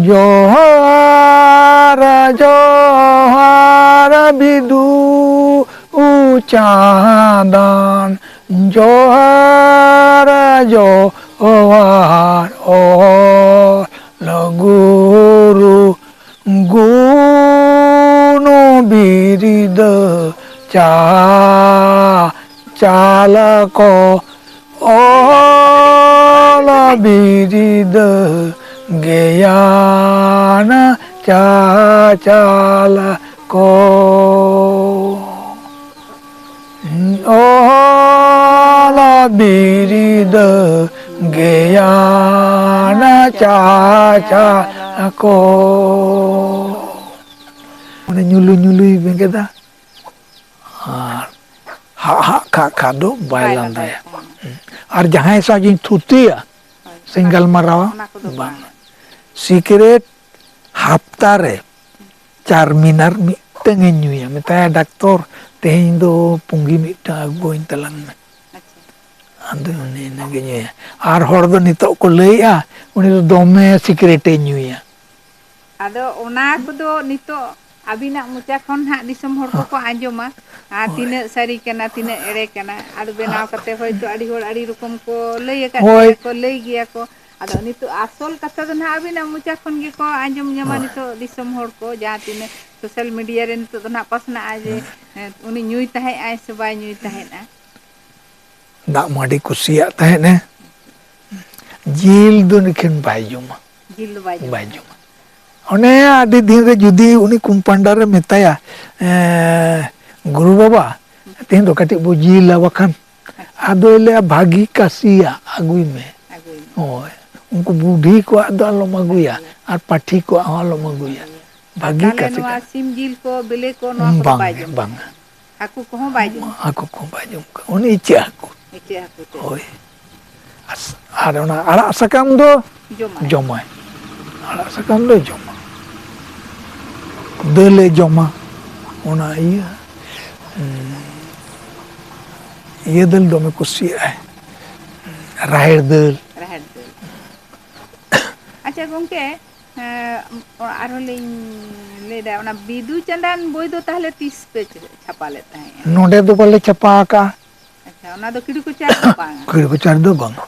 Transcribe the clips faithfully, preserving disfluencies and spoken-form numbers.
ᱡᱚᱦᱟᱨ ᱡᱚᱦᱟᱨ ᱵᱤᱫᱩ ᱪᱟᱸᱫᱟᱱ, ᱡᱚᱦᱟᱨ ᱡᱚᱦᱟᱨ ᱚᱞ ᱜᱩᱨᱩ, ᱜᱩᱱ ᱵᱤᱨᱤᱫ ᱪᱟᱪᱟᱞ ᱠᱚ, ᱚᱞ ᱵᱤᱨᱤᱫ ᱜᱮᱭᱟᱱ ᱪᱟᱪᱟᱞ ᱠᱚ᱾ ᱚᱞ ᱵᱤᱨᱤᱫ ᱜᱮᱭᱟᱱ ᱪᱟᱪᱟᱞ ᱠᱚ᱾ ᱚᱱᱮ ᱧᱩᱞᱩ ᱧᱩᱞᱩᱭ ᱵᱮᱸᱜᱮᱫᱟ᱾ ᱟᱨ ᱦᱟᱜ ᱦᱟᱜ ᱠᱷᱟᱜ ᱠᱷᱟᱜ ᱫᱚ ᱵᱟᱭ ᱵᱟᱭ ᱞᱟᱸᱫᱟᱭᱟ᱾ ᱞᱟᱸᱫᱟᱭᱟ᱾ ᱟᱨ ᱡᱟᱦᱟᱸᱭ ᱥᱟᱶ ᱡᱩᱫᱤᱧ ᱛᱷᱩᱛᱤᱭᱟ, ᱦᱳᱭ, ᱥᱮᱧ ᱚᱱᱟ ᱠᱚ, ᱜᱟᱞᱢᱟᱨᱟᱣᱟ, ᱚᱱᱟ ᱠᱚᱫᱚ ᱵᱟᱝ᱾ ᱵᱟᱝ᱾ ᱥᱤᱠᱨᱮᱴ ᱦᱟᱯᱛᱟ ᱨᱮ ᱪᱟᱨᱢᱤᱱᱟᱨ ᱢᱤᱫᱴᱟᱝ ᱮ ᱧᱩᱭᱟ, ᱢᱮᱛᱟᱭᱟ, "ᱰᱟᱠᱛᱚᱨ, ᱛᱮᱦᱮᱧ ᱫᱚ ᱯᱩᱸᱜᱤ ᱢᱤᱫᱴᱟᱝ ᱟᱹᱜᱩᱣᱟᱹᱧ ᱛᱟᱞᱟᱝ ᱢᱮ᱾" ᱟᱪᱪᱷᱟ᱾ ᱟᱫᱚ ᱩᱱᱤ ᱤᱱᱟᱹᱜᱮ ᱧᱩᱭᱟ᱾ ᱟᱨ ᱦᱚᱲ ᱫᱚ ᱱᱤᱛᱚᱜ ᱠᱚ ᱞᱟᱹᱭᱮᱜᱼᱟ, ᱩᱱᱤ ᱫᱚ ᱫᱚᱢᱮ ᱥᱤᱠᱨᱮᱴ ᱮ ᱧᱩᱭᱟ᱾ ᱟᱫᱚ ᱚᱱᱟ ᱠᱚᱫᱚ ᱱᱤᱛᱚᱜ ᱟᱹᱵᱤᱱᱟᱜ ᱢᱚᱪᱟ ᱠᱷᱚᱱ ᱦᱟᱸᱜ ᱫᱤᱥᱚᱢ ᱦᱚᱲ ᱠᱚᱠᱚ ᱟᱸᱡᱚᱢᱟ, ᱟᱨ ᱦᱳᱭ᱾ ᱛᱤᱱᱟᱹᱜ ᱥᱟᱹᱨᱤ ᱠᱟᱱᱟ, ᱛᱤᱱᱟᱹᱜ ᱮᱲᱮ ᱠᱟᱱᱟ, ᱟᱫᱚ ᱵᱮᱱᱟᱣ ᱠᱟᱛᱮ ᱦᱚᱭᱛᱳ ᱟᱹᱰᱤ ᱦᱚᱲ ᱟᱹᱰᱤ ᱨᱚᱠᱚᱢ ᱠᱚ ᱞᱟᱹᱭ ᱟᱠᱟᱫ ᱦᱳᱭ᱾ ᱜᱮᱭᱟ ᱠᱚ, ᱞᱟᱹᱭ ᱜᱮᱭᱟ ᱠᱚ᱾ ᱟᱫᱚ ᱱᱤᱛᱚᱜ ᱟᱥᱚᱞ ᱠᱟᱛᱷᱟ ᱫᱚ ᱱᱟᱦᱟᱜ ᱟᱹᱵᱤᱱᱟᱜ ᱢᱚᱪᱟ ᱠᱷᱚᱱ ᱜᱮᱠᱚ ᱟᱸᱡᱚᱢ ᱧᱟᱢᱟ ᱦᱳᱭ᱾ ᱱᱤᱛᱚᱜ ᱫᱤᱥᱚᱢ ᱦᱚᱲ ᱠᱚ, ᱡᱟᱦᱟᱸ ᱛᱤᱱᱟᱹᱜ ᱥᱳᱥᱟᱞ ᱢᱤᱰᱤᱭᱟ ᱨᱮ ᱱᱤᱛᱚᱜ ᱫᱚ ᱱᱟᱦᱟᱜ ᱯᱟᱥᱱᱟᱜᱼᱟ ᱡᱮ, ᱦᱮᱸ᱾ ᱦᱮᱸ, ᱩᱱᱤ ᱧᱩᱭ ᱛᱟᱦᱮᱸᱜ ᱟᱭ ᱥᱮ ᱵᱟᱭ ᱧᱩᱭ ᱛᱟᱦᱮᱸᱫᱼᱟ? ᱫᱟᱜ ᱢᱟᱹᱰᱤ ᱠᱩᱥᱤᱭᱟᱜ ᱛᱟᱦᱮᱸᱫ ᱮ, ᱡᱤᱞ ᱫᱚ ᱱᱤᱠᱷᱟᱹᱱ ᱵᱟᱭ ᱡᱚᱢᱟ᱾ ᱡᱤᱞ ᱫᱚ ᱵᱟᱭ ᱡᱚᱢᱟ᱾ ᱵᱟᱭ ᱡᱚᱢᱟ᱾ ᱚᱱᱮ ᱟᱹᱰᱤ ᱫᱤᱱ ᱨᱮ ᱡᱩᱫᱤ ᱩᱱᱤ ᱠᱚᱢᱯᱟᱣᱩᱱᱰᱟᱨ ᱮ ᱢᱮᱛᱟᱭᱟ, "ᱮᱸ, ᱜᱩᱨᱩ ᱵᱟᱵᱟ, ᱛᱮᱦᱮᱧ ᱫᱚ ᱠᱟᱹᱴᱤᱡ ᱵᱚ ᱡᱤᱞᱟ ᱵᱟᱠᱷᱟᱱ?" ᱟᱪᱪᱷᱟ᱾ ᱟᱫᱚᱭ ᱞᱟᱹᱭᱟ, "ᱵᱷᱟᱹᱜᱤ ᱠᱟᱥᱤᱭᱟᱜ ᱟᱹᱜᱩᱭ ᱢᱮ᱾ ᱟᱹᱜᱩᱭ ᱢᱮ᱾ ᱦᱳᱭ, ᱩᱱᱠᱩ ᱵᱩᱰᱷᱤ ᱠᱚᱣᱟᱜ ᱫᱚ ᱟᱞᱚᱢ ᱟᱹᱜᱩᱭᱟ, ᱟᱹᱜᱩᱭᱟ᱾ ᱟᱨ ᱯᱟᱹᱴᱷᱤ ᱠᱚᱣᱟᱜ ᱦᱚᱸ ᱟᱞᱚᱢ ᱟᱹᱜᱩᱭᱟ᱾ ᱟᱹᱜᱩᱭᱟ᱾ ᱵᱷᱟᱹᱜᱤ ᱛᱟᱦᱞᱮ ᱠᱟᱥᱤ ᱱᱚᱣᱟ ᱠᱟᱱᱟ᱾" ᱥᱤᱢ ᱡᱤᱞ ᱠᱚ, ᱵᱤᱞᱤ ᱠᱚ, ᱱᱚᱣᱟ ᱠᱚᱫᱚ ᱵᱟᱭ ᱵᱟᱝ, ᱡᱚᱢᱟ? ᱵᱟᱝ᱾ ᱦᱟᱹᱠᱩ ᱠᱚᱦᱚᱸ ᱵᱟᱭ ᱡᱚᱢᱟ? ᱦᱟᱹᱠᱩ ᱠᱚᱦᱚᱸ ᱵᱟᱭ ᱡᱚᱢ ᱠᱚᱣᱟ, ᱩᱱᱤ ᱤᱪᱟᱹᱜ ᱦᱟᱹᱠᱩ᱾ ᱤᱪᱟᱹᱜ ᱦᱟᱹᱠᱩ ᱛᱮᱫ᱾ ᱦᱳᱭ᱾ ᱟᱨ ᱥ-, ᱟᱨ ᱚᱱᱟ ᱟᱲᱟᱜ ᱥᱟᱠᱟᱢ ᱫᱚ ᱡᱚᱢᱟᱭ᱾ ᱡᱚᱢᱟᱭ᱾ ᱟᱲᱟᱜ ᱥᱟᱠᱟᱢ ᱫᱚᱭ ᱡᱚᱢᱟ᱾ ᱫᱟᱹᱞᱮ ᱡᱚᱢᱟ᱾ ᱚᱱᱟ ᱤᱭᱟᱹ, ᱩᱸ, ᱤᱭᱟᱹ ᱫᱟᱹᱞ ᱫᱚᱢᱮ ᱠᱩᱥᱤᱭᱟᱜᱼᱟᱭ᱾ ᱨᱟᱦᱮᱲ ᱫᱟᱹᱞ᱾ ᱨᱟᱦᱮᱲ ᱫᱟᱹᱞ᱾ ᱟᱪᱪᱷᱟ ᱜᱚᱝᱠᱮ, ᱦᱮᱸ, ᱟᱨᱦᱚᱸ ᱞᱤᱧ ᱞᱟᱹᱭᱫᱟ, ᱚᱱᱟ ᱵᱤᱫᱩ ᱪᱟᱸᱫᱟᱱ ᱵᱳᱭ ᱫᱚ ᱛᱟᱦᱚᱞᱮ ᱛᱤᱥ ᱯᱮ ᱪᱷᱟᱯᱟ ᱞᱮᱫ ᱛᱟᱦᱮᱸᱫᱼᱟ? ᱱᱚᱰᱮ ᱫᱚ ᱵᱟᱞᱮ ᱪᱷᱟᱯᱟ ᱟᱠᱟᱫᱼᱟ᱾ ᱟᱪᱪᱷᱟ, ᱚᱱᱟ ᱫᱚ ᱠᱤᱲᱩ ᱠᱚᱪᱟᱨ ᱫᱚ ᱵᱟᱝᱟ? ᱠᱤᱲᱩ ᱠᱚᱪᱟᱨ ᱫᱚ ᱵᱟᱝᱟ᱾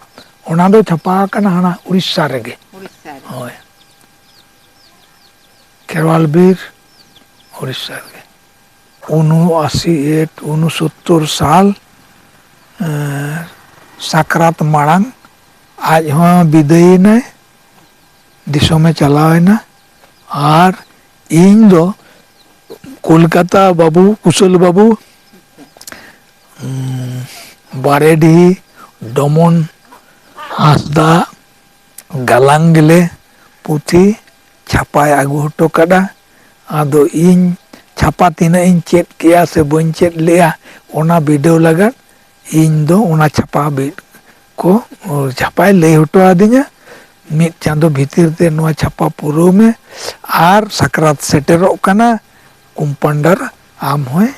ᱚᱱᱟ ᱫᱚ ᱪᱷᱟᱯᱟ ᱟᱠᱟᱱᱟ ᱦᱟᱱᱟ ᱩᱲᱤᱥᱥᱟ ᱨᱮᱜᱮ᱾ ᱩᱲᱤᱥᱥᱟ ᱨᱮ᱾ ᱦᱳᱭ, ᱠᱷᱮᱨᱣᱟᱞ ᱵᱤᱨ, ᱩᱲᱤᱥᱥᱟ ᱨᱮᱜᱮ᱾ ᱩᱱᱩᱟᱥᱤ ᱮᱴ ᱩᱱᱩᱥᱚᱛᱛᱚᱨ ᱥᱟᱞ, ᱮᱸ, ᱥᱟᱠᱨᱟᱛ ᱢᱟᱲᱟᱝ ᱟᱡ ᱦᱚᱸ ᱵᱤᱫᱟᱹᱭᱮᱱᱟᱭ, ᱫᱤᱥᱚᱢᱮ ᱪᱟᱞᱟᱣᱮᱱᱟ᱾ ᱟᱨ ᱤᱧ ᱫᱚ ᱠᱳᱞᱠᱟᱛᱟ ᱵᱟᱹᱵᱩ, ᱠᱩᱥᱚᱞ ᱵᱟᱹᱵᱩ, ᱩᱸ, ᱵᱟᱨᱮᱰᱤᱦᱤ, ᱰᱚᱢᱚᱱ ᱦᱟᱸᱥᱫᱟ ᱜᱟᱞᱟᱝ ᱜᱮᱞᱮ ᱯᱩᱛᱷᱤ ᱪᱷᱟᱯᱟᱭ ᱟᱹᱜᱩ ᱦᱚᱴᱚ ᱠᱟᱫᱟ᱾ ᱟᱫᱚ ᱤᱧ ᱪᱷᱟᱯᱟ ᱛᱤᱱᱟᱹᱜ ᱤᱧ ᱪᱮᱫ ᱠᱮᱜᱼᱟ ᱥᱮ ᱵᱟᱹᱧ ᱪᱮᱫ ᱞᱮᱜᱼᱟ, ᱚᱱᱟ ᱵᱤᱰᱟᱹᱣ ᱞᱟᱜᱟᱫ ᱤᱧ ᱫᱚ ᱚᱱᱟ ᱪᱷᱟᱯᱟ ᱵᱤᱫ ᱠᱚ, ᱪᱷᱟᱯᱟᱭ ᱞᱟᱹᱭ ᱦᱚᱴᱚ ᱟᱹᱫᱤᱧᱟ᱾ ᱢᱤᱫ ᱪᱟᱸᱫᱚ ᱵᱷᱤᱛᱤᱨ ᱛᱮ ᱱᱚᱣᱟ ᱪᱷᱟᱯᱟ ᱯᱩᱨᱟᱹᱣ ᱢᱮ, ᱟᱨ ᱥᱟᱠᱨᱟᱛ ᱥᱮᱴᱮᱨᱚᱜ ᱠᱟᱱᱟ, ᱠᱚᱢᱯᱟᱣᱩᱱᱰᱟᱨ ᱟᱢ ᱦᱚᱸᱭ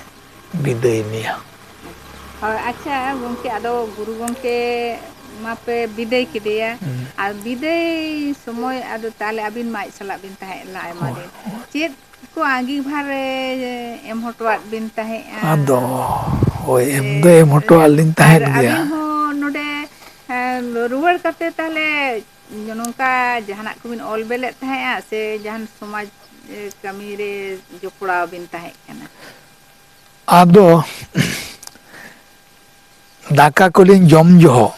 ᱵᱤᱫᱟᱹᱭ ᱢᱮᱭᱟ᱾ ᱦᱳᱭ, ᱟᱪᱪᱷᱟ ᱜᱚᱢᱠᱮ, ᱟᱫᱚ ᱜᱩᱨᱩ ᱜᱚᱢᱠᱮ ᱢᱟᱯᱮ ᱵᱤᱫᱟᱹᱭ ᱠᱮᱫᱮᱭᱟ, ᱦᱩᱸ᱾ ᱟᱨ ᱵᱤᱫᱟᱹᱭ ᱥᱚᱢᱚᱭ ᱟᱫᱚ ᱛᱟᱦᱚᱞᱮ ᱟᱹᱵᱤᱱ ᱢᱟ ᱟᱡ ᱥᱟᱞᱟᱜ ᱵᱤᱱ ᱛᱟᱦᱮᱸ ᱞᱮᱱᱟ ᱟᱭᱢᱟ ᱦᱳᱭ, ᱫᱤᱱ, ᱦᱳᱭ᱾ ᱪᱮᱫ ᱠᱚ ᱟᱸᱜᱤᱵᱷᱟᱨ ᱨᱮ ᱮᱢ ᱦᱚᱴᱚᱣᱟᱫ ᱵᱤᱱ ᱛᱟᱦᱮᱸᱫᱼᱟ? ᱟᱫᱚ ᱦᱳᱭ, ᱮᱢ ᱥᱮ, ᱫᱚ ᱮᱢ ᱦᱚᱴᱚᱣᱟᱫ ᱞᱤᱧ ᱟᱨ ᱛᱟᱦᱮᱸᱫ ᱜᱮᱭᱟ᱾ ᱟᱹᱵᱤᱱ ᱦᱚᱸ ᱱᱚᱰᱮ, ᱮᱸ, ᱨᱩᱣᱟᱹᱲ ᱠᱟᱛᱮ ᱛᱟᱦᱚᱞᱮ ᱱᱚᱝᱠᱟ ᱡᱟᱦᱟᱱᱟᱜ ᱠᱚᱵᱤᱱ ᱚᱞ ᱵᱮᱞᱮᱫ ᱛᱟᱦᱮᱸᱫᱼᱟ ᱥᱮ ᱡᱟᱦᱟᱱ ᱥᱚᱢᱟᱡᱽ, ᱮ, ᱠᱟᱹᱢᱤ ᱨᱮ ᱡᱚᱯᱲᱟᱣ ᱵᱤᱱ ᱛᱟᱦᱮᱸ ᱠᱟᱱᱟ? ᱟᱫᱚ ᱫᱟᱠᱟ ᱠᱚᱞᱤᱧ ᱡᱚᱢ ᱡᱚᱦᱚᱜ,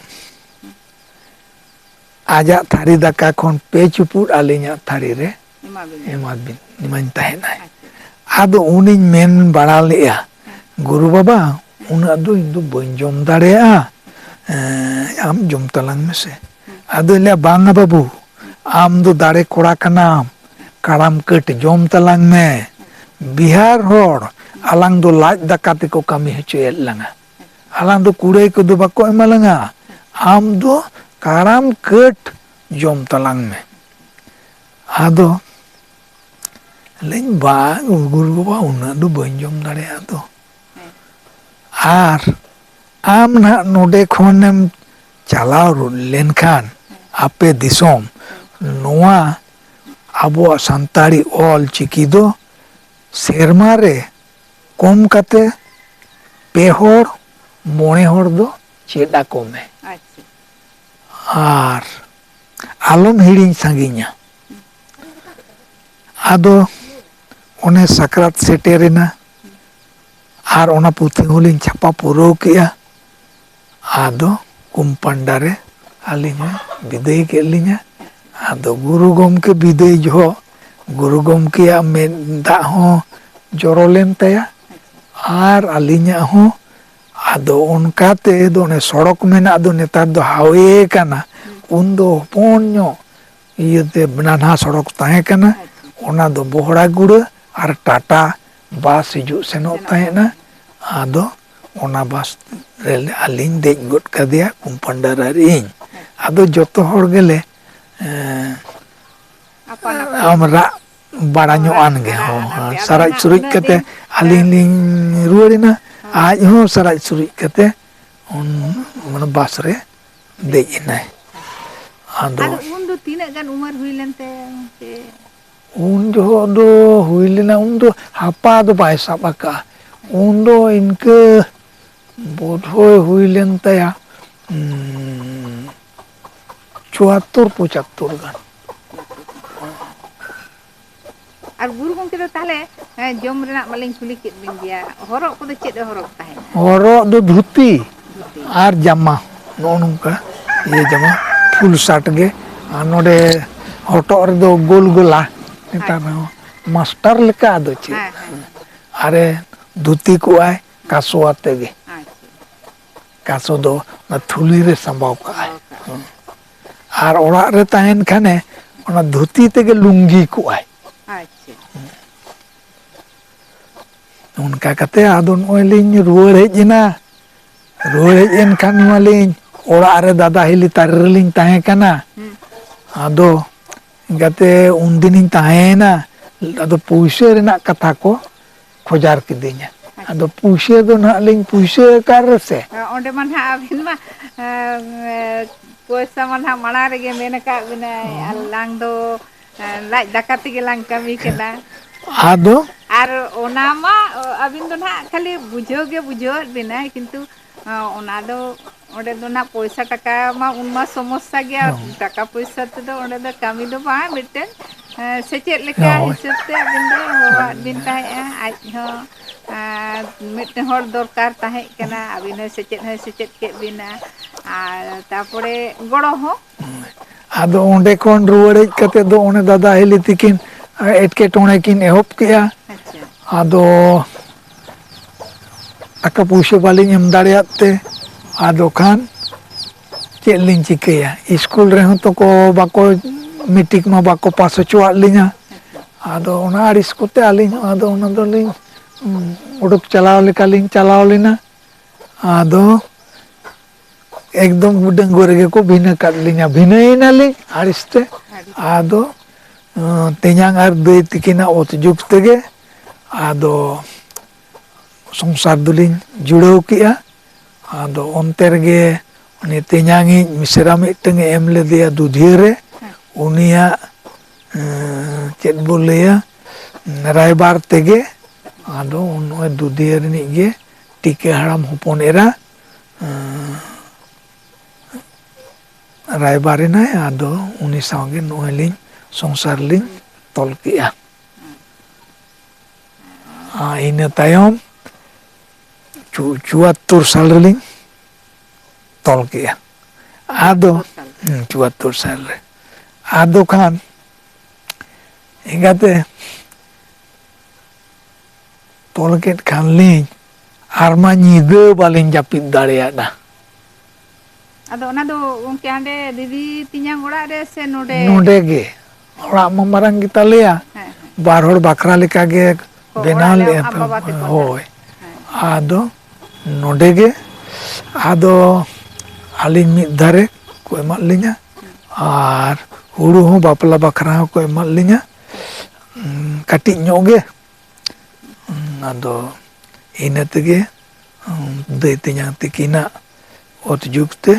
ᱟᱡᱟᱜ ᱛᱷᱟᱹᱨᱤ ᱫᱟᱠᱟ ᱠᱷᱚᱱ ᱯᱮ ᱪᱩᱯᱩᱫ ᱟᱹᱞᱤᱧᱟᱜ ᱛᱷᱟᱹᱨᱤ ᱨᱮ ᱮᱢᱟ ᱵᱤᱱ᱾ ᱮᱢᱟ ᱵᱤᱱ, ᱮᱢᱟᱹᱧ ᱛᱟᱦᱮᱸᱫ ᱟᱭ᱾ ᱟᱪᱪᱷᱟ᱾ ᱟᱫᱚ ᱩᱱᱤᱧ ᱢᱮᱱ ᱵᱟᱲᱟ ᱞᱮᱫᱼᱟ, ᱦᱮᱸ᱾ "ᱜᱩᱨᱩ ᱵᱟᱵᱟ, ᱦᱮᱸ᱾ ᱩᱱᱟᱹᱜ ᱫᱚ ᱤᱧ ᱫᱚ ᱵᱟᱹᱧ ᱡᱚᱢ ᱫᱟᱲᱮᱭᱟᱜᱼᱟ, ᱮᱸ, ᱟᱢ ᱡᱚᱢ ᱛᱟᱞᱟᱝ ᱢᱮᱥᱮ᱾" ᱦᱮᱸ᱾ ᱟᱫᱚᱭ ᱞᱟᱹᱭᱟ, "ᱵᱟᱝᱟ ᱵᱟᱹᱵᱩ, ᱦᱮᱸ᱾ ᱟᱢ ᱫᱚ ᱫᱟᱲᱮ ᱠᱚᱲᱟ ᱠᱟᱱᱟᱢ, ᱠᱟᱲᱟᱢ ᱠᱟᱹᱴ ᱡᱚᱢ ᱛᱟᱞᱟᱝ ᱢᱮ᱾ ᱵᱤᱦᱟᱨ ᱦᱚᱲ ᱟᱞᱟᱝ ᱫᱚ ᱞᱟᱡ ᱫᱟᱠᱟ ᱛᱮᱠᱚ ᱠᱟᱹᱢᱤ ᱦᱚᱪᱚᱭᱮᱫ ᱞᱟᱝᱟ, ᱟᱞᱟᱝ ᱫᱚ ᱠᱩᱲᱟᱹᱭ ᱠᱚᱫᱚ ᱵᱟᱠᱚ ᱮᱢᱟ ᱞᱟᱝᱟ, ᱟᱢ ᱫᱚ ᱠᱟᱲᱟᱢ ᱠᱟᱹᱴ ᱡᱚᱢ ᱛᱟᱞᱟᱝ ᱢᱮ᱾" ᱟᱫᱚ ᱞᱟᱹᱭᱟᱹᱧ, "ᱵᱟᱝ ᱜᱩᱨᱩ ᱵᱟᱵᱟ, ᱩᱱᱟᱹᱜ ᱫᱚ ᱵᱟᱹᱧ ᱡᱚᱢ ᱫᱟᱲᱮᱭᱟᱜᱼᱟ ᱛᱚ᱾ ᱦᱮᱸ᱾ ᱟᱨ ᱟᱢ ᱱᱟᱦᱟᱜ ᱱᱚᱰᱮ ᱠᱷᱚᱱᱮᱢ ᱪᱟᱞᱟᱣ ᱨᱩ-, ᱞᱮᱱᱠᱷᱟᱱ ᱦᱮᱸ᱾ ᱟᱯᱮ ᱫᱤᱥᱚᱢ, ᱦᱮᱸ᱾ ᱱᱚᱣᱟ ᱟᱵᱚᱣᱟᱜ ᱥᱟᱱᱛᱟᱲᱤ ᱚᱞ ᱪᱤᱠᱤ ᱫᱚ ᱥᱮᱨᱢᱟ ᱨᱮ ᱠᱚᱢ ᱠᱟᱛᱮ ᱯᱮ ᱦᱚᱲ, ᱢᱚᱬᱮ ᱦᱚᱲ ᱫᱚ ᱪᱮᱫ ᱟᱠᱚ ᱢᱮ᱾ ᱟᱪᱪᱷᱟ᱾ ᱟᱨ ᱟᱞᱚᱢ ᱦᱤᱲᱤᱧ ᱥᱟᱺᱜᱤᱧᱟ᱾ ᱟᱫᱚ ᱚᱱᱮ ᱥᱟᱠᱨᱟᱛ ᱥᱮᱴᱮᱨᱮᱱᱟ, ᱟᱨ ᱚᱱᱟ ᱯᱩᱛᱷᱤ ᱦᱚᱸᱞᱤᱧ ᱪᱷᱟᱯᱟ ᱯᱩᱨᱟᱹᱣ ᱠᱮᱜᱼᱟ᱾ ᱟᱫᱚ ᱠᱩᱢᱯᱟᱱᱰᱟ ᱨᱮ ᱟᱹᱞᱤᱧ ᱦᱚᱸ ᱵᱤᱫᱟᱹᱭ ᱠᱮᱫ ᱞᱤᱧᱟ᱾ ᱟᱫᱚ ᱜᱩᱨᱩ ᱜᱚᱢᱠᱮ ᱵᱤᱫᱟᱹᱭ ᱡᱚᱦᱚᱜ ᱜᱩᱨᱩ ᱜᱚᱢᱠᱮᱭᱟᱜ ᱢᱮᱫ ᱫᱟᱜ ᱦᱚᱸ ᱡᱚᱨᱚ ᱞᱮᱱ ᱛᱟᱭᱟ, ᱟᱨ ᱟᱹᱞᱤᱧᱟᱜ ᱦᱚᱸ᱾ ᱟᱫᱚ ᱚᱱᱠᱟ ᱛᱮ ᱫᱚ ᱚᱱᱮ ᱥᱚᱲᱚᱠ ᱢᱮᱱᱟᱜ ᱫᱚ, ᱱᱮᱛᱟᱨ ᱫᱚ ᱦᱟᱣᱮ ᱠᱟᱱᱟ, ᱩᱱᱫᱚ ᱦᱚᱯᱚᱱ ᱧᱚᱜ ᱤᱭᱟᱹᱛᱮ ᱱᱟᱱᱦᱟ ᱥᱚᱲᱚᱠ ᱛᱟᱦᱮᱸ ᱠᱟᱱᱟ᱾ ᱟᱪᱪᱷᱟ᱾ ᱚᱱᱟ ᱫᱚ ᱵᱚᱦᱲᱟᱜᱩᱲᱟᱹ ᱟᱨ ᱴᱟᱴᱟ ᱵᱟᱥ ᱦᱤᱡᱩᱜ ᱥᱮᱱᱚᱜ ᱥᱮᱱᱚᱜ ᱛᱟᱦᱮᱸᱫᱼᱟ᱾ ᱛᱟᱦᱮᱸᱫ᱾ ᱟᱫᱚ ᱚᱱᱟ ᱵᱟᱥ ᱨᱮ ᱟᱹᱞᱤᱧ ᱫᱮᱡ ᱜᱚᱫ ᱠᱟᱫᱮᱭᱟ, ᱠᱩᱢᱯᱟᱱᱰᱟᱨ ᱟᱨ ᱤᱧ᱾ ᱟᱪᱪᱷᱟ᱾ ᱟᱫᱚ ᱡᱚᱛᱚ ᱦᱚᱲ ᱜᱮᱞᱮ, ᱮᱸ, ᱟᱯᱟᱱ ᱟᱯᱟᱱ᱾ ᱟᱢ ᱨᱟᱜ ᱵᱟᱲᱟ ᱧᱚᱜ ᱟᱱ ᱜᱮ, ᱨᱟᱜ ᱦᱚᱸ, ᱟᱱ ᱦᱚᱸ, ᱜᱮ᱾ ᱟᱫᱚ ᱥᱟᱨᱟᱡ ᱚᱱᱟ ᱥᱩᱨᱩᱡ ᱩᱱᱟᱹᱜ ᱠᱟᱛᱮ ᱫᱤᱱ, ᱟᱹᱞᱤᱧ ᱦᱮᱸ᱾ ᱞᱤᱧ ᱨᱩᱣᱟᱹᱲ ᱮᱱᱟ᱾ ᱦᱮᱸ᱾ ᱟᱡ ᱦᱚᱸ ᱥᱟᱨᱟᱡ ᱥᱩᱨᱩᱡ ᱠᱟᱛᱮ ᱩᱱ, ᱢᱟᱱᱮ, ᱵᱟᱥ ᱨᱮ ᱫᱮᱡ ᱮᱱᱟᱭ᱾ ᱟᱫᱚ ᱟᱫᱚ ᱩᱱ ᱫᱚ ᱛᱤᱱᱟᱹᱜ ᱜᱟᱱ ᱩᱢᱮᱨ ᱦᱩᱭ ᱞᱮᱱ ᱛᱟᱭᱟ ᱜᱚᱢᱠᱮ? ᱩᱱ ᱡᱚᱦᱚᱜ ᱫᱚ ᱦᱩᱭ ᱞᱮᱱᱟ, ᱩᱱ ᱫᱚ ᱦᱟᱯᱟ ᱫᱚ ᱵᱟᱭ ᱥᱟᱵ ᱟᱠᱟᱫᱼᱟ᱾ ᱩᱱ ᱫᱚ ᱤᱱᱠᱟᱹ ᱵᱳᱫᱷᱚᱭ ᱦᱩᱭ ᱞᱮᱱ ᱛᱟᱭᱟ, ᱩᱸ, ᱪᱩᱣᱟᱛᱛᱳᱨ ᱯᱚᱸᱪᱟᱛᱛᱳᱨ ᱜᱟᱱ᱾ ᱟᱨ ᱜᱩᱨᱩ ᱜᱚᱢᱠᱮ ᱫᱚ ᱛᱟᱦᱚᱞᱮ, ᱦᱮᱸ, ᱡᱚᱢ ᱨᱮᱱᱟᱜ ᱢᱟᱞᱤᱧ ᱠᱩᱞᱤ ᱠᱮᱫ ᱵᱤᱱ ᱜᱮᱭᱟ, ᱦᱚᱨᱚᱜ ᱠᱚᱫᱚ ᱪᱮᱫ ᱮ ᱦᱚᱨᱚᱜ ᱛᱟᱦᱮᱸᱫ? ᱦᱚᱨᱚᱜ ᱫᱚ ᱫᱷᱩᱛᱤ ᱫᱷᱩᱛᱤ᱾ ᱟᱨ ᱡᱟᱢᱟ, ᱱᱚᱜᱼᱚ ᱱᱚᱝᱠᱟ ᱤᱭᱟᱹ ᱡᱟᱢᱟ, ᱯᱷᱩᱞ ᱥᱟᱨᱴ ᱜᱮ᱾ ᱟᱨ ᱱᱚᱰᱮ ᱦᱚᱴᱚᱜ ᱨᱮᱫᱚ ᱜᱳᱞ ᱜᱳᱞᱟ, ᱱᱮᱛᱟᱨ ᱟᱪᱪᱷᱟ᱾ ᱦᱚᱸ ᱢᱟᱥᱴᱟᱨ ᱞᱮᱠᱟ ᱟᱫᱚ ᱪᱮᱫ᱾ ᱦᱮᱸ, ᱦᱮᱸ᱾ ᱟᱨᱮ ᱫᱷᱩᱛᱤ ᱠᱚᱜᱼᱟᱭ ᱠᱟᱥᱚ ᱟᱛᱮ ᱜᱮ᱾ ᱟᱪᱪᱷᱟ᱾ ᱠᱟᱥᱚ ᱫᱚ ᱚᱱᱟ ᱛᱷᱩᱞᱤ ᱨᱮ ᱥᱟᱢᱵᱟᱣ ᱠᱟᱜᱼᱟᱭ᱾ ᱥᱟᱢᱵᱟᱣ ᱠᱟᱜᱼᱟᱭ᱾ ᱦᱮᱸ᱾ ᱟᱨ ᱚᱲᱟᱜ ᱨᱮ ᱛᱟᱦᱮᱱ ᱠᱷᱟᱱᱮ ᱚᱱᱟ ᱫᱷᱩᱛᱤ ᱛᱮᱜᱮ ᱞᱩᱝᱜᱤ ᱠᱚᱜᱼᱟᱭ᱾ ᱟᱪᱪᱷᱟ᱾ ᱚᱱᱠᱟ ᱠᱟᱛᱮ ᱟᱫᱚ ᱱᱚᱜᱼᱚᱭ ᱞᱤᱧ ᱨᱩᱣᱟᱹᱲ ᱦᱮᱡ ᱮᱱᱟ᱾ ᱨᱩᱣᱟᱹᱲ ᱦᱮᱡ ᱮᱱ ᱠᱷᱟᱱ ᱢᱟᱞᱤᱧ ᱚᱲᱟᱜ ᱨᱮ ᱫᱟᱫᱟ ᱦᱤᱞᱤ ᱛᱟᱨᱮ ᱨᱮᱞᱤᱧ ᱛᱟᱦᱮᱸ ᱠᱟᱱᱟ᱾ ᱦᱩᱸ᱾ ᱟᱫᱚ ᱤᱱᱠᱟᱹᱛᱮ ᱩᱱᱫᱤᱱᱤᱧ ᱛᱟᱦᱮᱸᱭᱮᱱᱟ, ᱟᱫᱚ ᱯᱩᱭᱥᱟᱹ ᱨᱮᱱᱟᱜ ᱠᱟᱛᱷᱟ ᱠᱚ ᱠᱷᱚᱡᱟᱨ ᱠᱤᱫᱤᱧᱟ᱾ ᱟᱪᱪᱷᱟ᱾ ᱟᱫᱚ ᱯᱩᱭᱥᱟᱹ ᱫᱚ ᱱᱟᱦᱟᱜ ᱞᱤᱧ ᱯᱩᱭᱥᱟᱹ ᱟᱠᱟᱫ ᱨᱮᱥᱮ᱾ ᱚᱸᱰᱮ ᱢᱟ ᱱᱟᱦᱟᱜ ᱟᱹᱵᱤᱱ ᱢᱟ, ᱮᱸ, ᱯᱚᱭᱥᱟ ᱢᱟ ᱱᱟᱦᱟᱜ ᱢᱟᱲᱟᱝ ᱨᱮᱜᱮ ᱢᱮᱱ ᱟᱠᱟᱫ ᱵᱤᱱᱟᱭ, ᱦᱚᱸ᱾ ᱟᱞᱟᱝ ᱫᱚ ᱞᱟᱡ ᱫᱟᱠᱟ ᱛᱮᱜᱮ ᱞᱟᱝ ᱠᱟᱹᱢᱤ ᱠᱟᱱᱟ᱾ ᱟᱫᱚ ᱟᱨ ᱚᱱᱟ ᱢᱟ ᱟᱹᱵᱤᱱ ᱫᱚ ᱱᱟᱦᱟᱜ ᱠᱷᱟᱹᱞᱤ ᱵᱩᱡᱷᱟᱹᱣ ᱜᱮ ᱵᱩᱡᱷᱟᱹᱣᱟᱫ ᱵᱤᱱᱟᱭ, ᱠᱤᱱᱛᱩ ᱚᱱᱟ ᱫᱚ ᱚᱸᱰᱮ ᱫᱚ ᱱᱟᱦᱟᱜ ᱯᱚᱭᱥᱟ ᱴᱟᱠᱟ ᱢᱟ ᱩᱱᱢᱟ ᱥᱚᱢᱚᱥᱥᱟ ᱜᱮᱭᱟ᱾ ᱦᱚᱸ᱾ ᱴᱟᱠᱟ ᱯᱚᱭᱥᱟ ᱛᱮᱫᱚ ᱚᱸᱰᱮ ᱫᱚ ᱠᱟᱹᱢᱤ ᱫᱚ ᱵᱟᱝ, ᱢᱤᱫᱴᱮᱱ ᱥᱮᱪᱮᱫ ᱞᱮᱠᱟ ᱦᱳᱭ᱾ ᱦᱤᱥᱟᱹᱵ ᱛᱮ ᱟᱹᱵᱤᱱ ᱫᱚ ᱦᱚᱦᱚᱣᱟᱫ ᱵᱤᱱ ᱛᱟᱦᱮᱸᱫᱼᱟ᱾ ᱟᱡ ᱦᱚᱸ ᱢᱤᱫᱴᱮᱱ ᱦᱚᱲ ᱫᱚᱨᱠᱟᱨ ᱛᱟᱦᱮᱸ ᱠᱟᱱᱟ, ᱟᱹᱵᱤᱱ ᱦᱚᱸ ᱥᱮᱪᱮᱫ ᱦᱚᱸᱭ ᱥᱮᱪᱮᱫ ᱠᱮᱫ ᱵᱤᱱᱟ, ᱟᱨ ᱛᱟᱨᱯᱚᱨᱮ ᱜᱚᱲᱚ ᱦᱚᱸ᱾ ᱟᱫᱚ ᱚᱸᱰᱮ ᱠᱷᱚᱱ ᱨᱩᱣᱟᱹᱲ ᱦᱮᱡ ᱠᱟᱛᱮ ᱫᱚ ᱚᱱᱮ ᱫᱟᱫᱟ ᱦᱤᱞᱤ ᱛᱤᱠᱤᱱ ᱮᱴᱠᱮᱴᱚᱬᱮ ᱠᱤᱱ ᱮᱦᱚᱵ ᱠᱮᱜᱼᱟ᱾ ᱟᱪᱪᱷᱟ᱾ ᱟᱫᱚ ᱴᱟᱠᱟ ᱯᱩᱭᱥᱟᱹ ᱵᱟᱹᱞᱤᱧ ᱮᱢ ᱫᱟᱲᱮᱭᱟᱫ ᱛᱮ ᱟᱫᱚ ᱠᱷᱟᱱ ᱪᱮᱫ ᱞᱤᱧ ᱪᱤᱠᱟᱹᱭᱟ? ᱤᱥᱠᱩᱞ ᱨᱮᱦᱚᱸ ᱛᱚᱠᱚ ᱵᱟᱠᱚ, ᱢᱮᱴᱨᱤᱠ ᱢᱟ ᱵᱟᱠᱚ ᱯᱟᱥ ᱦᱚᱪᱚᱣᱟᱫ ᱞᱤᱧᱟ᱾ ᱟᱫᱚ ᱚᱱᱟ ᱟᱹᱲᱤᱥ ᱠᱚᱛᱮ ᱟᱹᱞᱤᱧ ᱦᱚᱸ ᱟᱫᱚ ᱚᱱᱟ ᱫᱚᱞᱤᱧ ᱩᱰᱩᱠ ᱪᱟᱞᱟᱣ ᱞᱮᱠᱟᱞᱤᱧ ᱪᱟᱞᱟᱣ ᱞᱮᱱᱟ᱾ ᱟᱫᱚ ᱮᱠᱫᱚᱢ ᱰᱟᱺᱜᱩᱣᱟᱹ ᱨᱮᱜᱮ ᱠᱚ ᱵᱷᱤᱱᱟᱹ ᱠᱟᱫ ᱞᱤᱧᱟ, ᱵᱷᱤᱱᱟᱹᱭᱮᱱᱟᱞᱤᱧ ᱟᱹᱲᱤᱥ ᱛᱮ᱾ ᱟᱫᱚ ᱛᱮᱧᱟᱝ ᱟᱨ ᱫᱟᱹᱭ ᱛᱤᱠᱤᱱᱟᱜ ᱚᱛ ᱡᱩᱜᱽ ᱛᱮᱜᱮ ᱟᱫᱚ ᱥᱚᱝᱥᱟᱨ ᱫᱚᱞᱤᱧ ᱡᱩᱲᱟᱹᱣ ᱠᱮᱜᱼᱟ᱾ ᱟᱫᱚ ᱚᱱᱛᱮ ᱨᱮᱜᱮ ᱩᱱᱤ ᱛᱮᱧᱟᱝᱤᱡ ᱢᱤᱥᱨᱟ ᱢᱤᱫᱴᱟᱝ ᱮ ᱮᱢ ᱞᱮᱫᱮᱭᱟ ᱫᱩᱫᱷᱤᱭᱟᱹ ᱨᱮ᱾ ᱩᱱᱤᱭᱟᱜ ᱪᱮᱫ ᱵᱚ ᱞᱟᱹᱭᱟ, ᱨᱟᱭᱵᱟᱨ ᱛᱮᱜᱮ ᱟᱫᱚ ᱱᱚᱜᱼᱚᱭ ᱫᱩᱫᱷᱤᱭᱟᱹ ᱨᱤᱱᱤᱡ ᱜᱮ ᱴᱤᱠᱟᱹ ᱦᱟᱲᱟᱢ ᱦᱚᱯᱚᱱ ᱮᱨᱟ ᱨᱟᱭᱵᱟᱨ ᱮᱱᱟᱭ᱾ ᱟᱫᱚ ᱩᱱᱤ ᱥᱟᱶᱜᱮ ᱱᱚᱜᱼᱚᱭ ᱞᱤᱧ ᱥᱚᱝᱥᱟᱨ ᱞᱤᱧ ᱛᱚᱞ ᱠᱮᱜᱼᱟ᱾ ᱟᱨ ᱤᱱᱟᱹ ᱛᱟᱭᱚᱢ ᱪᱩ-, ᱪᱩᱣᱟᱛᱛᱳᱨ ᱥᱟᱞ ᱨᱮᱞᱤᱧ ᱛᱚᱞ ᱠᱮᱜᱼᱟ᱾ ᱟᱫᱚ ᱪᱩᱣᱟᱛᱛᱳᱨ ᱥᱟᱞ᱾ ᱦᱩᱸ, ᱪᱩᱣᱟᱛᱛᱳᱨ ᱥᱟᱞ ᱨᱮ᱾ ᱟᱫᱚ ᱠᱷᱟᱱ ᱮᱸᱜᱟᱛᱮ ᱛᱚᱞ ᱠᱮᱫ ᱠᱷᱟᱱ ᱞᱤᱧ, ᱟᱨ ᱢᱟ ᱧᱤᱫᱟᱹ ᱵᱟᱹᱞᱤᱧ ᱡᱟᱹᱯᱤᱫ ᱫᱟᱲᱮᱭᱟᱫᱟ᱾ ᱟᱫᱚ ᱚᱱᱟ ᱫᱚ ᱜᱚᱢᱠᱮ ᱦᱟᱸᱰᱮ ᱫᱤᱫᱤ ᱛᱮᱧᱟᱝ ᱚᱲᱟᱜ ᱨᱮ ᱥᱮ ᱱᱚᱰᱮ? ᱱᱚᱰᱮ ᱜᱮ᱾ ᱚᱲᱟᱜ ᱢᱟ ᱢᱟᱨᱟᱝ ᱜᱮᱛᱟ ᱞᱮᱭᱟ᱾ ᱦᱮᱸ, ᱦᱮᱸ᱾ ᱵᱟᱨ ᱦᱚᱲ ᱵᱟᱠᱷᱨᱟ ᱞᱮᱠᱟ ᱜᱮ ᱦᱳ, ᱵᱮᱱᱟᱣ ᱚᱲᱟᱜ ᱞᱮ ᱞᱮᱜᱼᱟ ᱟᱢ ᱠᱚ᱾ ᱵᱟᱵᱟ ᱛᱟᱠᱚ ᱦᱳᱭ᱾ ᱴᱷᱮᱱ᱾ ᱦᱮᱸ᱾ ᱟᱫᱚ ᱱᱚᱰᱮ ᱜᱮ ᱟᱫᱚ ᱟᱹᱞᱤᱧ ᱢᱤᱫ ᱫᱷᱟᱨᱮ ᱠᱚ ᱮᱢᱟᱫ ᱞᱤᱧᱟ, ᱟᱨ ᱦᱩᱲᱩ ᱦᱚᱸ ᱵᱟᱯᱞᱟ ᱵᱟᱠᱷᱨᱟ ᱦᱚᱸᱠᱚ ᱮᱢᱟᱫ ᱞᱤᱧᱟ᱾ ᱩᱸ, ᱠᱟᱹᱴᱤᱡ ᱧᱚᱜ ᱜᱮ᱾ ᱩᱸ, ᱟᱫᱚ ᱤᱱᱟᱹ ᱛᱮᱜᱮ, ᱩᱸ, ᱫᱟᱹᱭ ᱛᱮᱧᱟᱝ ᱛᱤᱠᱤᱱᱟᱜ ᱚᱛ ᱡᱩᱜᱽ ᱛᱮ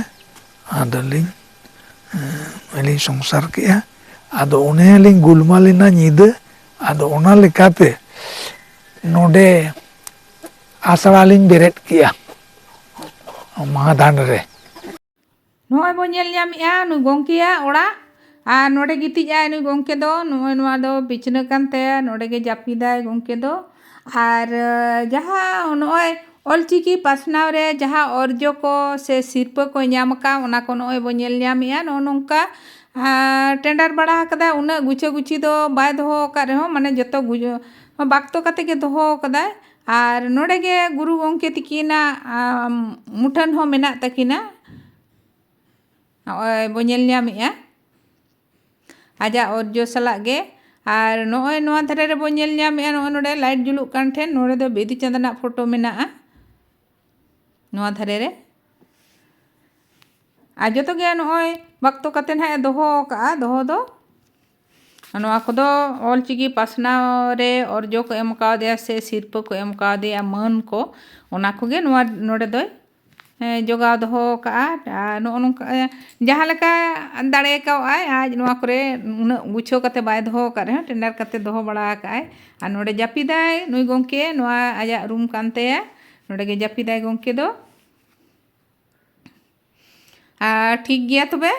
ᱟᱫᱚᱞᱤᱧ, ᱩᱸ, ᱞᱤᱧ ᱥᱚᱝᱥᱟᱨ ᱠᱮᱜᱼᱟ᱾ ᱟᱫᱚ ᱚᱱᱮ ᱞᱤᱧ ᱜᱩᱞᱢᱟᱞ ᱮᱱᱟ ᱧᱤᱫᱟᱹ᱾ ᱟᱫᱚ ᱚᱱᱟ ᱞᱮᱠᱟᱛᱮ ᱱᱚᱰᱮ ᱟᱥᱲᱟ ᱞᱤᱧ ᱵᱮᱨᱮᱫ ᱠᱮᱜᱼᱟ ᱢᱟᱦᱟᱫᱟᱱ ᱨᱮ᱾ ᱱᱚᱜᱼᱚᱭ ᱵᱚᱱ ᱧᱮᱞ ᱧᱟᱢᱮᱜᱼᱟ ᱱᱩᱭ ᱜᱚᱢᱠᱮᱭᱟᱜ ᱚᱲᱟᱜ᱾ ᱟᱨ ᱱᱚᱰᱮ ᱜᱤᱛᱤᱡ ᱟᱭ ᱱᱩᱭ ᱜᱚᱢᱠᱮ ᱫᱚ᱾ ᱱᱚᱜᱼᱚᱭ ᱱᱚᱣᱟ ᱫᱚ ᱵᱤᱪᱷᱱᱟᱹ ᱠᱟᱱ ᱛᱟᱭᱟ, ᱱᱚᱰᱮ ᱜᱮ ᱡᱟᱹᱯᱤᱫᱟᱭ ᱜᱚᱢᱠᱮ ᱫᱚ᱾ ᱟᱨ ᱡᱟᱦᱟᱸ ᱱᱚᱜᱼᱚᱭ ᱚᱞᱪᱤᱠᱤ ᱯᱟᱥᱱᱟᱣ ᱨᱮ ᱡᱟᱦᱟᱸ ᱚᱨᱡᱚ ᱠᱚ ᱥᱮ ᱥᱤᱨᱯᱟᱹ ᱠᱚ ᱧᱟᱢ ᱟᱠᱟᱫ, ᱚᱱᱟ ᱠᱚ ᱱᱚᱜᱼᱚᱭ ᱵᱚᱱ ᱧᱮᱞ ᱧᱟᱢᱮᱜᱼᱟ᱾ ᱱᱚᱜᱼᱚ ᱱᱚᱝᱠᱟ, ᱟᱨ ᱴᱮᱸᱰᱟᱨ ᱵᱟᱲᱟ ᱟᱠᱟᱫᱟᱭ, ᱩᱱᱟᱹᱜ ᱜᱩᱪᱷᱟᱹ ᱜᱩᱪᱷᱤ ᱫᱚ ᱵᱟᱭ ᱫᱚᱦᱚ ᱟᱠᱟᱫ ᱨᱮᱦᱚᱸ, ᱢᱟᱱᱮ ᱡᱚᱛᱚ ᱜᱩᱡ-, ᱵᱟᱠᱛᱚ ᱠᱟᱛᱮ ᱜᱮ ᱫᱚᱦᱚ ᱟᱠᱟᱫᱟᱭ᱾ ᱟᱨ ᱱᱚᱰᱮ ᱜᱮ ᱜᱩᱨᱩ ᱜᱚᱢᱠᱮ ᱛᱤᱠᱤᱱᱟᱜ, ᱟᱢ, ᱢᱩᱴᱷᱟᱹᱱ ᱦᱚᱸ ᱢᱮᱱᱟᱜ ᱛᱟᱹᱠᱤᱱᱟ᱾ ᱱᱚᱜᱼᱚᱭ ᱵᱚ ᱧᱮᱞ ᱧᱟᱢᱮᱜᱼᱟ ᱟᱡᱟᱜ ᱚᱨᱡᱚ ᱥᱟᱞᱟᱜ ᱜᱮ᱾ ᱟᱨ ᱱᱚᱜᱼᱚᱭ ᱱᱚᱣᱟ ᱫᱷᱟᱨᱮ ᱨᱮᱵᱚ ᱧᱮᱞ ᱧᱟᱢᱮᱜᱼᱟ, ᱱᱚᱜᱼᱚᱭ ᱱᱚᱰᱮ ᱞᱟᱭᱤᱴ ᱡᱩᱞᱩᱜ ᱠᱟᱱ ᱴᱷᱮᱱ ᱱᱚᱰᱮ ᱫᱚ ᱵᱤᱫᱩ ᱪᱟᱸᱫᱟᱱᱟᱜ ᱯᱷᱳᱴᱳ ᱢᱮᱱᱟᱜᱼᱟ ᱱᱚᱣᱟ ᱫᱷᱟᱨᱮ ᱨᱮ᱾ ᱟᱨ ᱡᱚᱛᱚ ᱜᱮ ᱱᱚᱜᱼᱚᱭ ᱵᱟᱠᱛᱚ ᱠᱟᱛᱮ ᱱᱟᱦᱟᱜ ᱮ ᱫᱚᱦᱚ ᱟᱠᱟᱫᱼᱟ ᱫᱚᱦᱚ ᱫᱚ᱾ ᱱᱚᱣᱟ ᱠᱚᱫᱚ ᱚᱞᱪᱤᱠᱤ ᱯᱟᱥᱱᱟᱣ ᱨᱮ ᱚᱨᱡᱚ ᱠᱚ ᱮᱢ ᱠᱟᱣᱫᱮᱭᱟ ᱥᱮ ᱥᱤᱨᱯᱟᱹ ᱠᱚ ᱮᱢ ᱠᱟᱣᱫᱮᱭᱟ, ᱢᱟᱹᱱ ᱠᱚ, ᱚᱱᱟ ᱠᱚᱜᱮ ᱱᱚᱣᱟ ᱱᱚᱰᱮ ᱫᱚᱭ, ᱦᱮᱸ, ᱡᱚᱜᱟᱣ ᱫᱚᱦᱚ ᱠᱟᱜᱼᱟ᱾ ᱟᱨ ᱱᱚᱜᱼᱚ ᱱᱚᱝᱠᱟ, ᱮ, ᱡᱟᱦᱟᱸ ᱞᱮᱠᱟ ᱫᱟᱲᱮ ᱠᱟᱣᱟᱭ, ᱟᱡ ᱱᱚᱣᱟ ᱠᱚᱨᱮ ᱩᱱᱟᱹᱜ ᱜᱩᱪᱷᱟᱹᱣ ᱠᱟᱛᱮ ᱵᱟᱭ ᱫᱚᱦᱚ ᱟᱠᱟᱫ ᱨᱮᱦᱚᱸ, ᱴᱮᱸᱰᱟᱨ ᱠᱟᱛᱮ ᱫᱚᱦᱚ ᱵᱟᱲᱟ ᱟᱠᱟᱫᱼᱟᱭ᱾ ᱟᱨ ᱱᱚᱰᱮ ᱡᱟᱹᱯᱤᱫᱟᱭ ᱱᱩᱭ ᱜᱚᱢᱠᱮ, ᱱᱚᱣᱟ ᱟᱡᱟᱜ ᱨᱩᱢ ᱠᱟᱱ ᱛᱟᱭᱟ, ᱱᱚᱰᱮ ᱜᱮ ᱡᱟᱹᱯᱤᱫᱟᱭ ᱜᱚᱢᱠᱮ ᱫᱚ᱾ ᱟᱨ ᱴᱷᱤᱠ ᱜᱮᱭᱟ ᱛᱚᱵᱮ,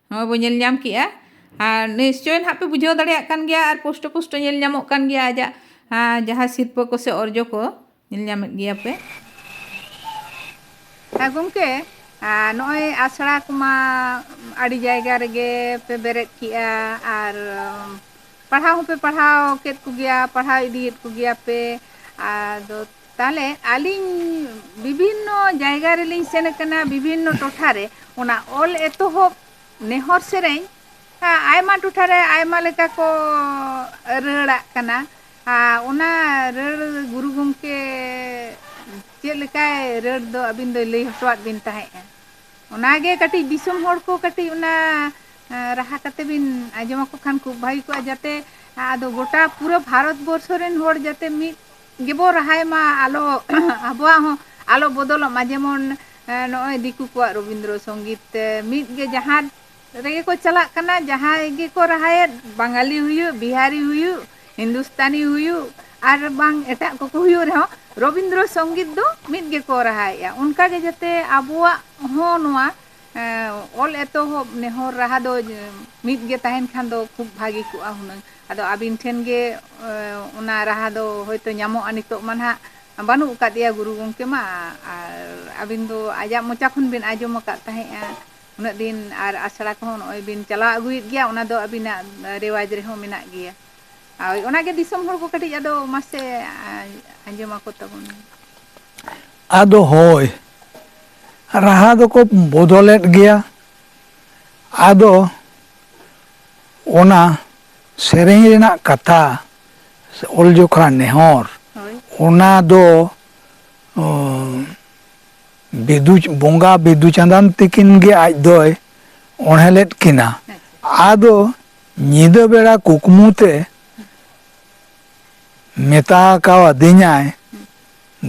ᱱᱚᱜᱼᱚᱭ ᱵᱚ ᱧᱮᱞ ᱧᱟᱢ ᱠᱮᱜᱼᱟ᱾ ᱟᱨ ᱱᱤᱥᱪᱚᱭ ᱱᱟᱦᱟᱜ ᱯᱮ ᱵᱩᱡᱷᱟᱹᱣ ᱫᱟᱲᱮᱭᱟᱜ ᱠᱟᱱ ᱜᱮᱭᱟ, ᱟᱨ ᱯᱳᱥᱴᱚ ᱯᱳᱥᱴᱚ ᱧᱮᱞ ᱧᱟᱢᱚᱜ ᱠᱟᱱ ᱜᱮᱭᱟ ᱟᱡᱟᱜ, ᱟᱨ, ᱡᱟᱦᱟᱸ ᱥᱤᱨᱯᱟᱹ ᱠᱚ ᱥᱮ ᱚᱨᱡᱚ ᱠᱚ ᱧᱮᱞ ᱧᱟᱢᱮᱫ ᱜᱮᱭᱟ ᱯᱮ᱾ ᱦᱮᱸ ᱜᱚᱢᱠᱮ, ᱟᱨ ᱱᱚᱜᱼᱚᱭ ᱟᱥᱲᱟ ᱠᱚᱢᱟ ᱟᱹᱰᱤ ᱡᱟᱭᱜᱟ ᱨᱮᱜᱮ ᱯᱮ ᱵᱮᱨᱮᱫ ᱠᱮᱜᱼᱟ, ᱟᱨ ᱯᱟᱲᱦᱟᱣ ᱦᱚᱸᱯᱮ ᱯᱟᱲᱦᱟᱣ ᱠᱮᱫ ᱠᱚᱜᱮᱭᱟ, ᱯᱟᱲᱦᱟᱣ ᱤᱫᱤᱭᱮᱫ ᱠᱚᱜᱮᱭᱟ ᱯᱮ᱾ ᱟᱫᱚ ᱛᱟᱦᱚᱞᱮ ᱟᱹᱞᱤᱧ ᱵᱤᱵᱷᱤᱱᱱᱚ ᱡᱟᱭᱜᱟ ᱨᱮᱞᱤᱧ ᱥᱮᱱ ᱟᱠᱟᱱᱟ, ᱵᱤᱵᱷᱤᱱᱱᱚ ᱴᱚᱴᱷᱟ ᱨᱮ ᱚᱱᱟ ᱚᱞ ᱮᱛᱚᱦᱚᱵ ᱱᱮᱦᱚᱨ ᱥᱮᱨᱮᱧ, ᱟ-, ᱟᱭᱢᱟ ᱴᱚᱴᱷᱟ ᱨᱮ ᱟᱭᱢᱟ ᱞᱮᱠᱟ ᱠᱚ ᱨᱟᱹᱲᱟᱜ ᱠᱟᱱᱟ᱾ ᱟ, ᱚᱱᱟ ᱨᱟᱹᱲ ᱜᱩᱨᱩ ᱜᱚᱢᱠᱮ ᱪᱮᱫ ᱞᱮᱠᱟᱭ ᱨᱟᱹᱲ ᱫᱚ ᱟᱹᱵᱤᱱ ᱫᱚᱭ ᱞᱟᱹᱭ ᱦᱚᱴᱚᱣᱟᱫ ᱵᱤᱱ ᱛᱟᱦᱮᱸᱫᱼᱟ? ᱚᱱᱟᱜᱮ ᱠᱟᱹᱴᱤᱡ ᱫᱤᱥᱚᱢ ᱦᱚᱲ ᱠᱚ ᱠᱟᱹᱴᱤᱡ ᱚᱱᱟ, ᱟ, ᱨᱟᱦᱟ ᱠᱟᱛᱮ ᱵᱤᱱ ᱟᱸᱡᱚᱢ ᱟᱠᱚ ᱠᱷᱟᱱ ᱠᱷᱩᱵ ᱵᱷᱟᱹᱜᱤ ᱠᱚᱜᱼᱟ, ᱡᱟᱛᱮ ᱟᱫᱚ ᱜᱚᱴᱟ ᱯᱩᱨᱟᱹ ᱵᱷᱟᱨᱚᱛ ᱵᱚᱨᱥᱚ ᱨᱮᱱ ᱦᱚᱲ ᱡᱟᱛᱮ ᱢᱤᱫ ᱜᱮᱵᱚ ᱨᱟᱦᱟᱭ ᱢᱟ, ᱟᱞᱚ ᱟᱵᱚᱣᱟᱜ ᱦᱚᱸ ᱟᱞᱚ ᱵᱚᱫᱚᱞᱚᱜ ᱢᱟ᱾ ᱡᱮᱢᱚᱱ, ᱮ, ᱱᱚᱜᱼᱚᱭ ᱫᱤᱠᱩ ᱠᱚᱣᱟᱜ ᱨᱚᱵᱤᱱᱫᱨᱚ ᱥᱚᱝᱜᱤᱛ ᱛᱮ ᱢᱤᱫ ᱜᱮ ᱡᱟᱦᱟᱸ ᱨᱮᱜᱮ ᱠᱚ ᱪᱟᱞᱟᱜ ᱠᱟᱱᱟ, ᱡᱟᱦᱟᱸᱭ ᱜᱮᱠᱚ ᱨᱟᱦᱟᱭᱮᱫ, ᱵᱟᱝᱜᱟᱞᱤ ᱦᱩᱭᱩᱜ, ᱵᱤᱦᱟᱨᱤ ᱦᱩᱭᱩᱜ, ᱦᱤᱱᱫᱩᱥᱛᱟᱱᱤ ᱦᱩᱭᱩᱜ, ᱟᱨ ᱵᱟᱝ ᱮᱴᱟᱜ ᱠᱚᱠᱚ ᱦᱩᱭᱩᱜ ᱨᱮᱦᱚᱸ, ᱨᱚᱵᱤᱱᱫᱨᱚ ᱥᱚᱝᱜᱤᱛ ᱫᱚ ᱢᱤᱫ ᱜᱮᱠᱚ ᱨᱟᱦᱟᱭᱮᱫᱼᱟ᱾ ᱚᱱᱠᱟᱜᱮ ᱡᱟᱛᱮ ᱟᱵᱚᱣᱟᱜ ᱦᱚᱸ ᱱᱚᱣᱟ, ᱮᱸ, ᱚᱞ ᱮᱛᱚᱦᱚᱵ ᱱᱮᱦᱚᱨ ᱨᱟᱦᱟ ᱫᱚ, ᱮᱸ, ᱢᱤᱫ ᱜᱮ ᱛᱟᱦᱮᱱ ᱠᱷᱟᱱ ᱫᱚ ᱠᱷᱩᱵ ᱵᱷᱟᱹᱜᱤ ᱠᱚᱜᱼᱟ ᱦᱩᱱᱟᱹᱝ᱾ ᱟᱫᱚ ᱟᱹᱵᱤᱱ ᱴᱷᱮᱱ ᱜᱮ, ᱮᱸ, ᱚᱱᱟ ᱨᱟᱦᱟ ᱫᱚ ᱦᱚᱭᱛᱳ ᱧᱟᱢᱚᱜᱼᱟ, ᱱᱤᱛᱚᱜ ᱢᱟ ᱱᱟᱦᱟᱜ ᱵᱟᱹᱱᱩᱜ ᱟᱠᱟᱫᱮᱭᱟ ᱜᱩᱨᱩ ᱜᱚᱢᱠᱮ ᱢᱟ, ᱟᱨ ᱟᱹᱵᱤᱱ ᱫᱚ ᱟᱡᱟᱜ ᱢᱚᱪᱟ ᱠᱷᱚᱱ ᱵᱤᱱ ᱟᱸᱡᱚᱢ ᱟᱠᱟᱫ ᱛᱟᱦᱮᱸᱫᱼᱟ ᱩᱱᱟᱹᱜ ᱫᱤᱱ, ᱟᱨ ᱟᱥᱲᱟ ᱠᱚᱦᱚᱸ ᱱᱚᱜᱼᱚᱭ ᱵᱤᱱ ᱪᱟᱞᱟᱣ ᱟᱹᱜᱩᱭᱮᱫ ᱜᱮᱭᱟ, ᱚᱱᱟ ᱫᱚ ᱟᱹᱵᱤᱱᱟᱜ ᱨᱮᱣᱟᱡᱽ ᱨᱮᱦᱚᱸ ᱢᱮᱱᱟᱜ ᱜᱮᱭᱟ᱾ ᱦᱳᱭ, ᱚᱱᱟᱜᱮ ᱫᱤᱥᱚᱢ ᱦᱚᱲ ᱠᱚ ᱠᱟᱹᱴᱤᱡ ᱟᱫᱚ ᱢᱟᱥᱮ, ᱟ-, ᱟᱸᱡᱚᱢ ᱟᱠᱚ ᱛᱟᱵᱚᱱ᱾ ᱟᱫᱚ ᱦᱳᱭ, ᱨᱟᱦᱟ ᱫᱚᱠᱚ ᱵᱚᱫᱚᱞᱮᱫ ᱜᱮᱭᱟ᱾ ᱟᱫᱚ ᱚᱱᱟ ᱥᱮᱨᱮᱧ ᱨᱮᱱᱟᱜ ᱠᱟᱛᱷᱟ, ᱚᱞ ᱡᱚᱠᱷᱟ ᱱᱮᱦᱚᱨ, ᱦᱳᱭ᱾ ᱚᱱᱟ ᱫᱚ, ᱚ, ᱵᱤᱫᱩ, ᱵᱚᱸᱜᱟ ᱵᱤᱫᱩ ᱪᱟᱸᱫᱟᱱ ᱛᱤᱠᱤᱱ ᱜᱮ ᱟᱡ ᱫᱚᱭ ᱚᱬᱦᱮ ᱞᱮᱫ ᱠᱤᱱᱟ᱾ ᱟᱪᱪᱷᱟ᱾ ᱟᱫᱚ ᱧᱤᱫᱟᱹ ᱵᱮᱲᱟ ᱠᱩᱠᱢᱩ ᱛᱮ ᱢᱮᱛᱟ ᱠᱟᱣᱫᱤᱧᱟᱭ,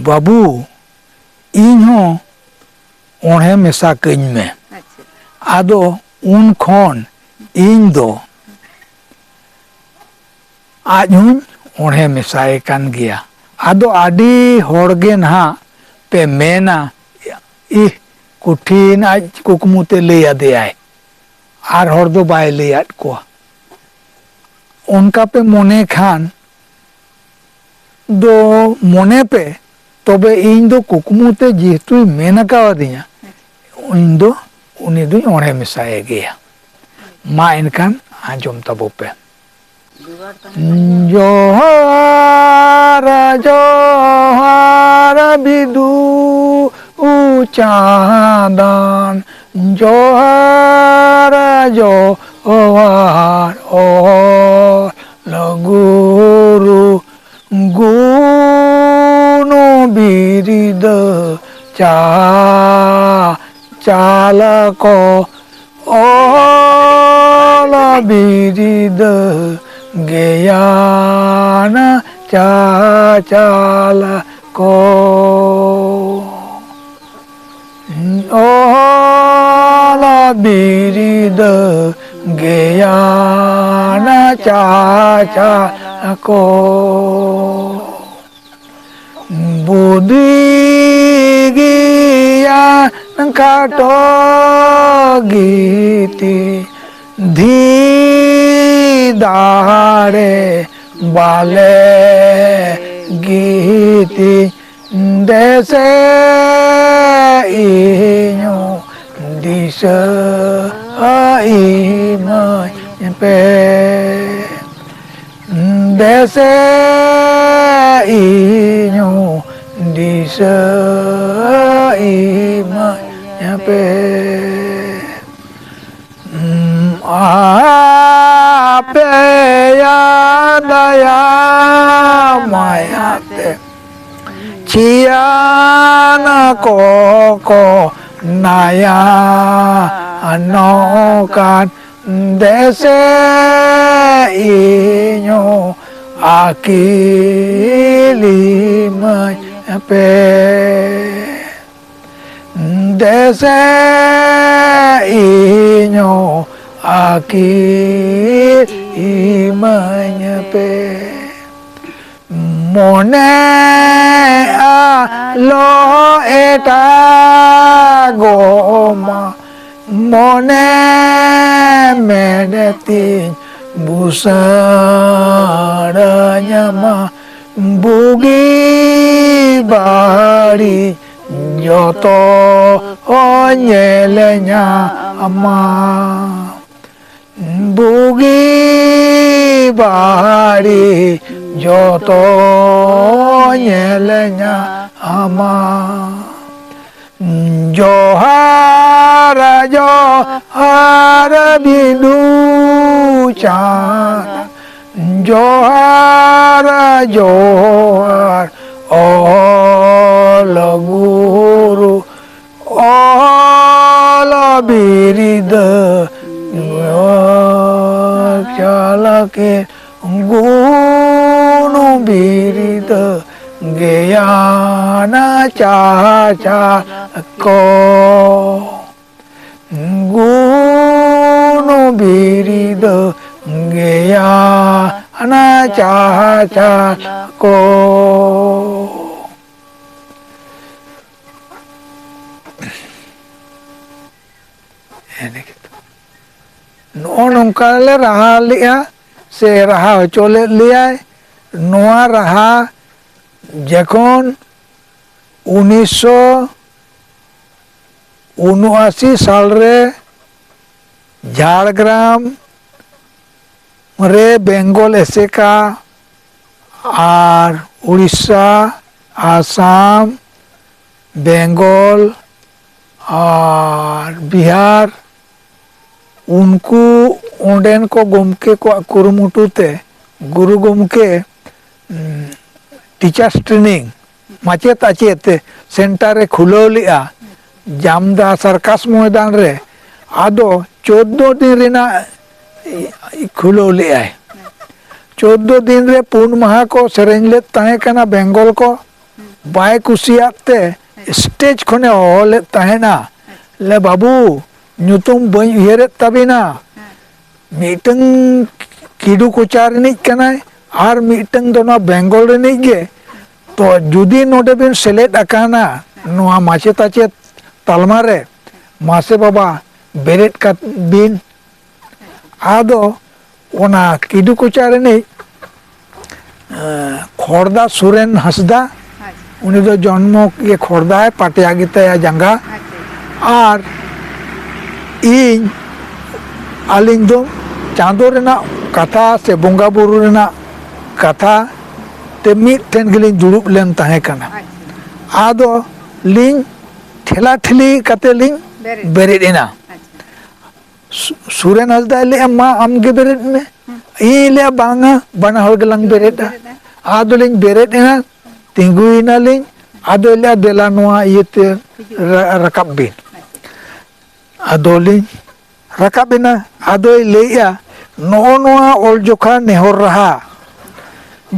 "ᱵᱟᱹᱵᱩ, ᱤᱧ ᱦᱚᱸ ᱚᱬᱦᱮ ᱢᱮᱥᱟ ᱠᱟᱹᱧ ᱢᱮ᱾" ᱟᱪᱪᱷᱟ᱾ ᱟᱫᱚ ᱩᱱ ᱠᱷᱚᱱ ᱤᱧ ᱫᱚ ᱟᱡ ᱦᱚᱸᱧ ᱚᱬᱦᱮ ᱢᱮᱥᱟᱭᱮ ᱠᱟᱱ ᱜᱮᱭᱟ᱾ ᱟᱫᱚ ᱟᱹᱰᱤ ᱦᱚᱲ ᱜᱮ ᱱᱟᱦᱟᱜ ᱯᱮ ᱢᱮᱱᱟ, "ᱤᱦ, ᱠᱚᱴᱷᱤᱱ ᱟᱡ ᱠᱩᱠᱢᱩ ᱛᱮ ᱞᱟᱹᱭ ᱟᱫᱮᱭᱟᱭ, ᱟᱨ ᱦᱚᱲ ᱫᱚ ᱵᱟᱭ ᱞᱟᱹᱭ ᱟᱫ ᱠᱚᱣᱟ᱾" ᱚᱱᱠᱟ ᱯᱮ ᱢᱚᱱᱮ ᱠᱷᱟᱱ ᱫᱚ ᱢᱚᱱᱮ ᱯᱮ, ᱛᱚᱵᱮ ᱤᱧ ᱫᱚ ᱠᱩᱠᱢᱩ ᱛᱮ ᱡᱮᱦᱮᱛᱩᱭ ᱢᱮᱱ ᱠᱟᱣᱫᱤᱧᱟ, ᱤᱧ ᱫᱚ ᱩᱱᱤ ᱫᱩᱧ ᱚᱬᱦᱮ ᱢᱮᱥᱟᱭᱮ ᱜᱮᱭᱟ᱾ ᱢᱟ ᱮᱱᱠᱷᱟᱱ ᱟᱸᱡᱚᱢ ᱛᱟᱵᱚ ᱯᱮ᱾ ᱡᱚᱦᱟᱨ, ᱡᱚᱦᱟᱨ ᱵᱤᱫᱩ ᱪᱟᱸᱫᱟᱱ, ᱡᱚᱦᱟᱨ, ᱡᱚᱦᱟᱨ ᱚᱞ ᱜᱩᱨᱩ, ᱜᱩᱱ ᱵᱤᱨᱤᱫ ᱪᱟ ᱪᱟᱞ ᱠᱚ, ᱚᱞ ᱵᱤᱨᱤᱫ ᱜᱮᱭᱟᱱ ᱪᱟᱪᱟᱞ ᱠᱚ, ᱚᱞ ᱵᱤᱨᱤᱫ ᱜᱮᱭᱟᱱ ᱪᱟᱪᱟᱞ ᱠᱚ᱾ ᱵᱩᱫᱷᱤ ᱜᱮᱭᱟᱱ ᱠᱷᱟᱴᱚ ᱜᱤᱛᱤ, ᱫᱷᱤ ᱫᱟᱲᱮ ᱵᱟᱞᱮ ᱜᱤᱛᱤ, ᱫᱮᱥᱮ ᱤᱧ ᱦᱚᱸ ᱫᱤᱥᱟᱹ ᱤᱢᱟᱹᱧ ᱯᱮ᱾ ᱫᱮᱥᱮ ᱤᱧ ᱦᱚᱸ ᱫᱤᱥᱟᱹ ᱤᱢᱟᱹᱧ ᱯᱮ᱾ ᱟᱯᱮᱭᱟᱜ ᱫᱟᱭᱟ ᱢᱟᱭᱟ ᱛᱮ ᱪᱤᱭᱟᱱ ᱠᱚᱠᱚ ᱱᱟᱭᱟ ᱱᱚᱠᱟᱱ ᱫᱮᱥᱮ ᱤᱧ ᱦᱚᱸ ᱟᱹᱠᱤᱞ ᱤᱢᱟᱹᱧ ᱯᱮ᱾ ᱫᱮᱥᱮ ᱤᱧ ᱦᱚᱸ ᱟᱹᱠᱤᱞ ᱤᱢᱟᱹᱧ ᱯᱮ᱾ ᱢᱚᱱᱮ ᱟᱞᱚ ᱮᱴᱟᱜᱚᱜ ᱢᱟ, ᱢᱚᱱᱮ ᱢᱮᱱᱮᱛᱤᱧ ᱵᱩᱥᱟᱹᱲᱟᱹᱧ ᱢᱟ᱾ ᱵᱩᱜᱤ ᱵᱟᱹᱲᱤᱡ ᱡᱚᱛᱚ ᱧᱮᱞ ᱧᱟᱢᱟ᱾ ᱵᱩᱜᱤ ᱵᱟᱹᱲᱤᱡ ᱡᱚᱛᱚ ᱧᱮᱞ ᱧᱟᱢᱟ᱾ ᱡᱚᱦᱟᱨ ᱡᱚᱦᱟᱨ ᱵᱤᱸᱫᱩ ᱪᱟᱸᱫ, ᱡᱚᱦᱟᱨ ᱡᱚᱦᱟᱨ ᱚᱞ ᱜᱩᱨᱩ, ᱚᱞ ᱵᱤᱨᱤᱫ ᱪᱟᱞᱟᱠᱮ ᱜᱩᱱ ᱵᱤᱨᱤᱫ ᱜᱮᱭᱟᱱ ᱪᱟᱪᱟᱞ ᱠᱚ᱾ ᱜᱩᱱ ᱵᱤᱨᱤᱫ ᱜᱮᱭᱟ ᱱᱟ ᱪᱟᱦᱟ ᱪᱟᱞ ᱠᱚ᱾ ᱱᱚᱜᱼᱚ ᱱᱚᱝᱠᱟ ᱞᱮ ᱨᱟᱦᱟ ᱞᱮᱜᱼᱟ ᱥᱮ ᱨᱟᱦᱟ ᱦᱚᱪᱚ ᱞᱮᱫ ᱞᱮᱭᱟᱭ᱾ ᱱᱚᱣᱟ ᱨᱟᱦᱟ ᱡᱚᱠᱷᱚᱱ ᱩᱱᱤᱥᱥᱚ ᱩᱱᱩᱟᱥᱤ ᱥᱟᱞ ᱨᱮ ᱡᱷᱟᱲᱜᱨᱟᱢ ᱨᱮ ᱵᱮᱝᱜᱚᱞ ᱮᱥᱮᱠᱟ ᱟᱨ ᱩᱲᱤᱥᱥᱟ, ᱟᱥᱟᱢ, ᱵᱮᱝᱜᱚᱞ ᱟᱨ ᱵᱤᱦᱟᱨ, ᱩᱱᱠᱩ ᱚᱸᱰᱮᱱ ᱠᱚ ᱜᱚᱢᱠᱮ ᱠᱚᱣᱟᱜ ᱠᱩᱨᱩᱢᱩᱴᱩ ᱛᱮ ᱜᱩᱨᱩ ᱜᱚᱢᱠᱮ, ᱩᱸ, teachers training, ᱢᱟᱪᱮᱫ ᱟᱪᱮᱫ center ᱮ ᱠᱷᱩᱞᱟᱹᱣ ᱞᱮᱜᱼᱟ ᱡᱟᱢᱫᱟ circus ᱢᱚᱭᱫᱟᱱ ᱨᱮ᱾ ᱟᱫᱚ ᱪᱳᱫᱫᱳ ᱫᱤᱱ ᱨᱮᱱᱟᱜ ᱠᱷᱩᱞᱟᱹᱣ ᱞᱮᱜᱼᱟᱭ᱾ ᱪᱳᱫᱫᱳ ᱫᱤᱱ ᱨᱮ ᱯᱩᱱ ᱢᱟᱦᱟ ᱠᱚ ᱥᱮᱨᱮᱧ ᱞᱮᱫ ᱛᱟᱦᱮᱸ ᱠᱟᱱᱟ ᱵᱮᱝᱜᱚᱞ ᱠᱚ᱾ ᱵᱟᱭ ᱠᱩᱥᱤᱭᱟᱜ ᱛᱮ stage ᱠᱷᱚᱱᱮ ᱦᱚᱦᱚ ᱞᱮᱫ ᱛᱟᱦᱮᱱᱟ, "ᱞᱮ ᱵᱟᱹᱵᱩ, ᱧᱩᱛᱩᱢ ᱵᱟᱹᱧ ᱩᱭᱦᱟᱹᱨᱮᱫ ᱛᱟᱵᱤᱱᱟ, ᱢᱤᱫᱴᱟᱝ ᱠᱤᱰᱩ ᱠᱚᱪᱟ ᱨᱤᱱᱤᱡ ᱠᱟᱱᱟᱭ ᱟᱨ ᱢᱤᱫᱴᱟᱝ ᱫᱚ ᱱᱚᱣᱟ ᱵᱮᱝᱜᱚᱞ ᱨᱤᱱᱤᱡ ᱜᱮ᱾ ᱛᱚ ᱡᱩᱫᱤ ᱱᱚᱰᱮ ᱵᱤᱱ ᱥᱮᱞᱮᱫ ᱟᱠᱟᱱᱟ ᱱᱚᱣᱟ ᱢᱟᱪᱮᱛ ᱟᱪᱮᱛ ᱛᱟᱞᱢᱟ ᱨᱮ, ᱢᱟᱥᱮ ᱵᱟᱵᱟ ᱵᱮᱨᱮᱫ ᱠᱟᱛ ᱵᱤᱱ᱾" ᱟᱫᱚ ᱚᱱᱟ ᱠᱤᱰᱩ ᱠᱚᱪᱟ ᱨᱤᱱᱤᱡ, ᱮᱸ, ᱠᱷᱚᱲᱫᱟ ᱥᱩᱨᱮᱱ ᱦᱟᱸᱥᱫᱟ, ᱟᱪᱪᱷᱟ᱾ ᱩᱱᱤ ᱫᱚ ᱡᱚᱱᱢᱚ ᱜᱮ ᱠᱷᱚᱲᱫᱟᱭ, ᱯᱟᱴᱭᱟ ᱜᱮᱛᱟᱭᱟ ᱡᱟᱸᱜᱟ᱾ ᱟᱪᱪᱷᱟ᱾ ᱟᱨ ᱤᱧ, ᱟᱹᱞᱤᱧ ᱫᱚ ᱪᱟᱸᱫᱳ ᱨᱮᱱᱟᱜ ᱠᱟᱛᱷᱟ ᱥᱮ ᱵᱚᱸᱜᱟ ᱵᱩᱨᱩ ᱨᱮᱱᱟᱜ ᱠᱟᱛᱷᱟ ᱛᱮ ᱢᱤᱫ ᱴᱷᱮᱱ ᱜᱮᱞᱤᱧ ᱫᱩᱲᱩᱵ ᱞᱮᱱ ᱛᱟᱦᱮᱸ ᱠᱟᱱᱟ᱾ ᱟᱪᱪᱷᱟ᱾ ᱟᱫᱚ ᱞᱤᱧ ᱴᱷᱮᱞᱟ ᱴᱷᱤᱞᱤ ᱠᱟᱛᱮ ᱞᱤᱧ ᱵᱮᱨᱮᱫ᱾ ᱵᱮᱨᱮᱫ ᱮᱱᱟ᱾ ᱟᱪᱪᱷᱟ᱾ ᱥᱩ-, ᱥᱩᱨᱮᱱ ᱦᱟᱸᱥᱫᱟᱭ ᱞᱟᱹᱭᱮᱜᱼᱟ, "ᱢᱟ ᱟᱢ ᱜᱮ ᱵᱮᱨᱮᱫ ᱢᱮ᱾" ᱦᱩᱸ᱾ ᱤᱧ ᱞᱟᱹᱭᱟ, "ᱵᱟᱝᱟ, ᱵᱟᱱᱟ ᱦᱚᱲ ᱜᱮᱞᱟᱝ ᱵᱮᱨᱮᱫᱼᱟ᱾" ᱵᱮᱨᱮᱫᱼᱟ᱾ ᱟᱫᱚᱞᱤᱧ ᱵᱮᱨᱮᱫ ᱮᱱᱟ, ᱛᱤᱸᱜᱩᱭᱮᱱᱟᱞᱤᱧ᱾ ᱟᱫᱚᱭ ᱞᱟᱹᱭᱟ, "ᱫᱮᱞᱟ ᱱᱚᱣᱟ ᱤᱭᱟᱹᱛᱮ ᱦᱤᱡᱩᱜ᱾ ᱨᱟ-, ᱨᱟᱠᱟᱵ ᱵᱤᱱ᱾" ᱟᱪᱪᱷᱟ᱾ ᱟᱫᱚᱞᱤᱧ ᱨᱟᱠᱟᱵ ᱮᱱᱟ᱾ ᱟᱫᱚᱭ ᱞᱟᱹᱭᱮᱜᱼᱟ, "ᱱᱚᱜᱼᱚ ᱱᱚᱣᱟ ᱚᱞ ᱡᱚᱠᱷᱟ ᱱᱮᱦᱚᱨ ᱨᱟᱦᱟ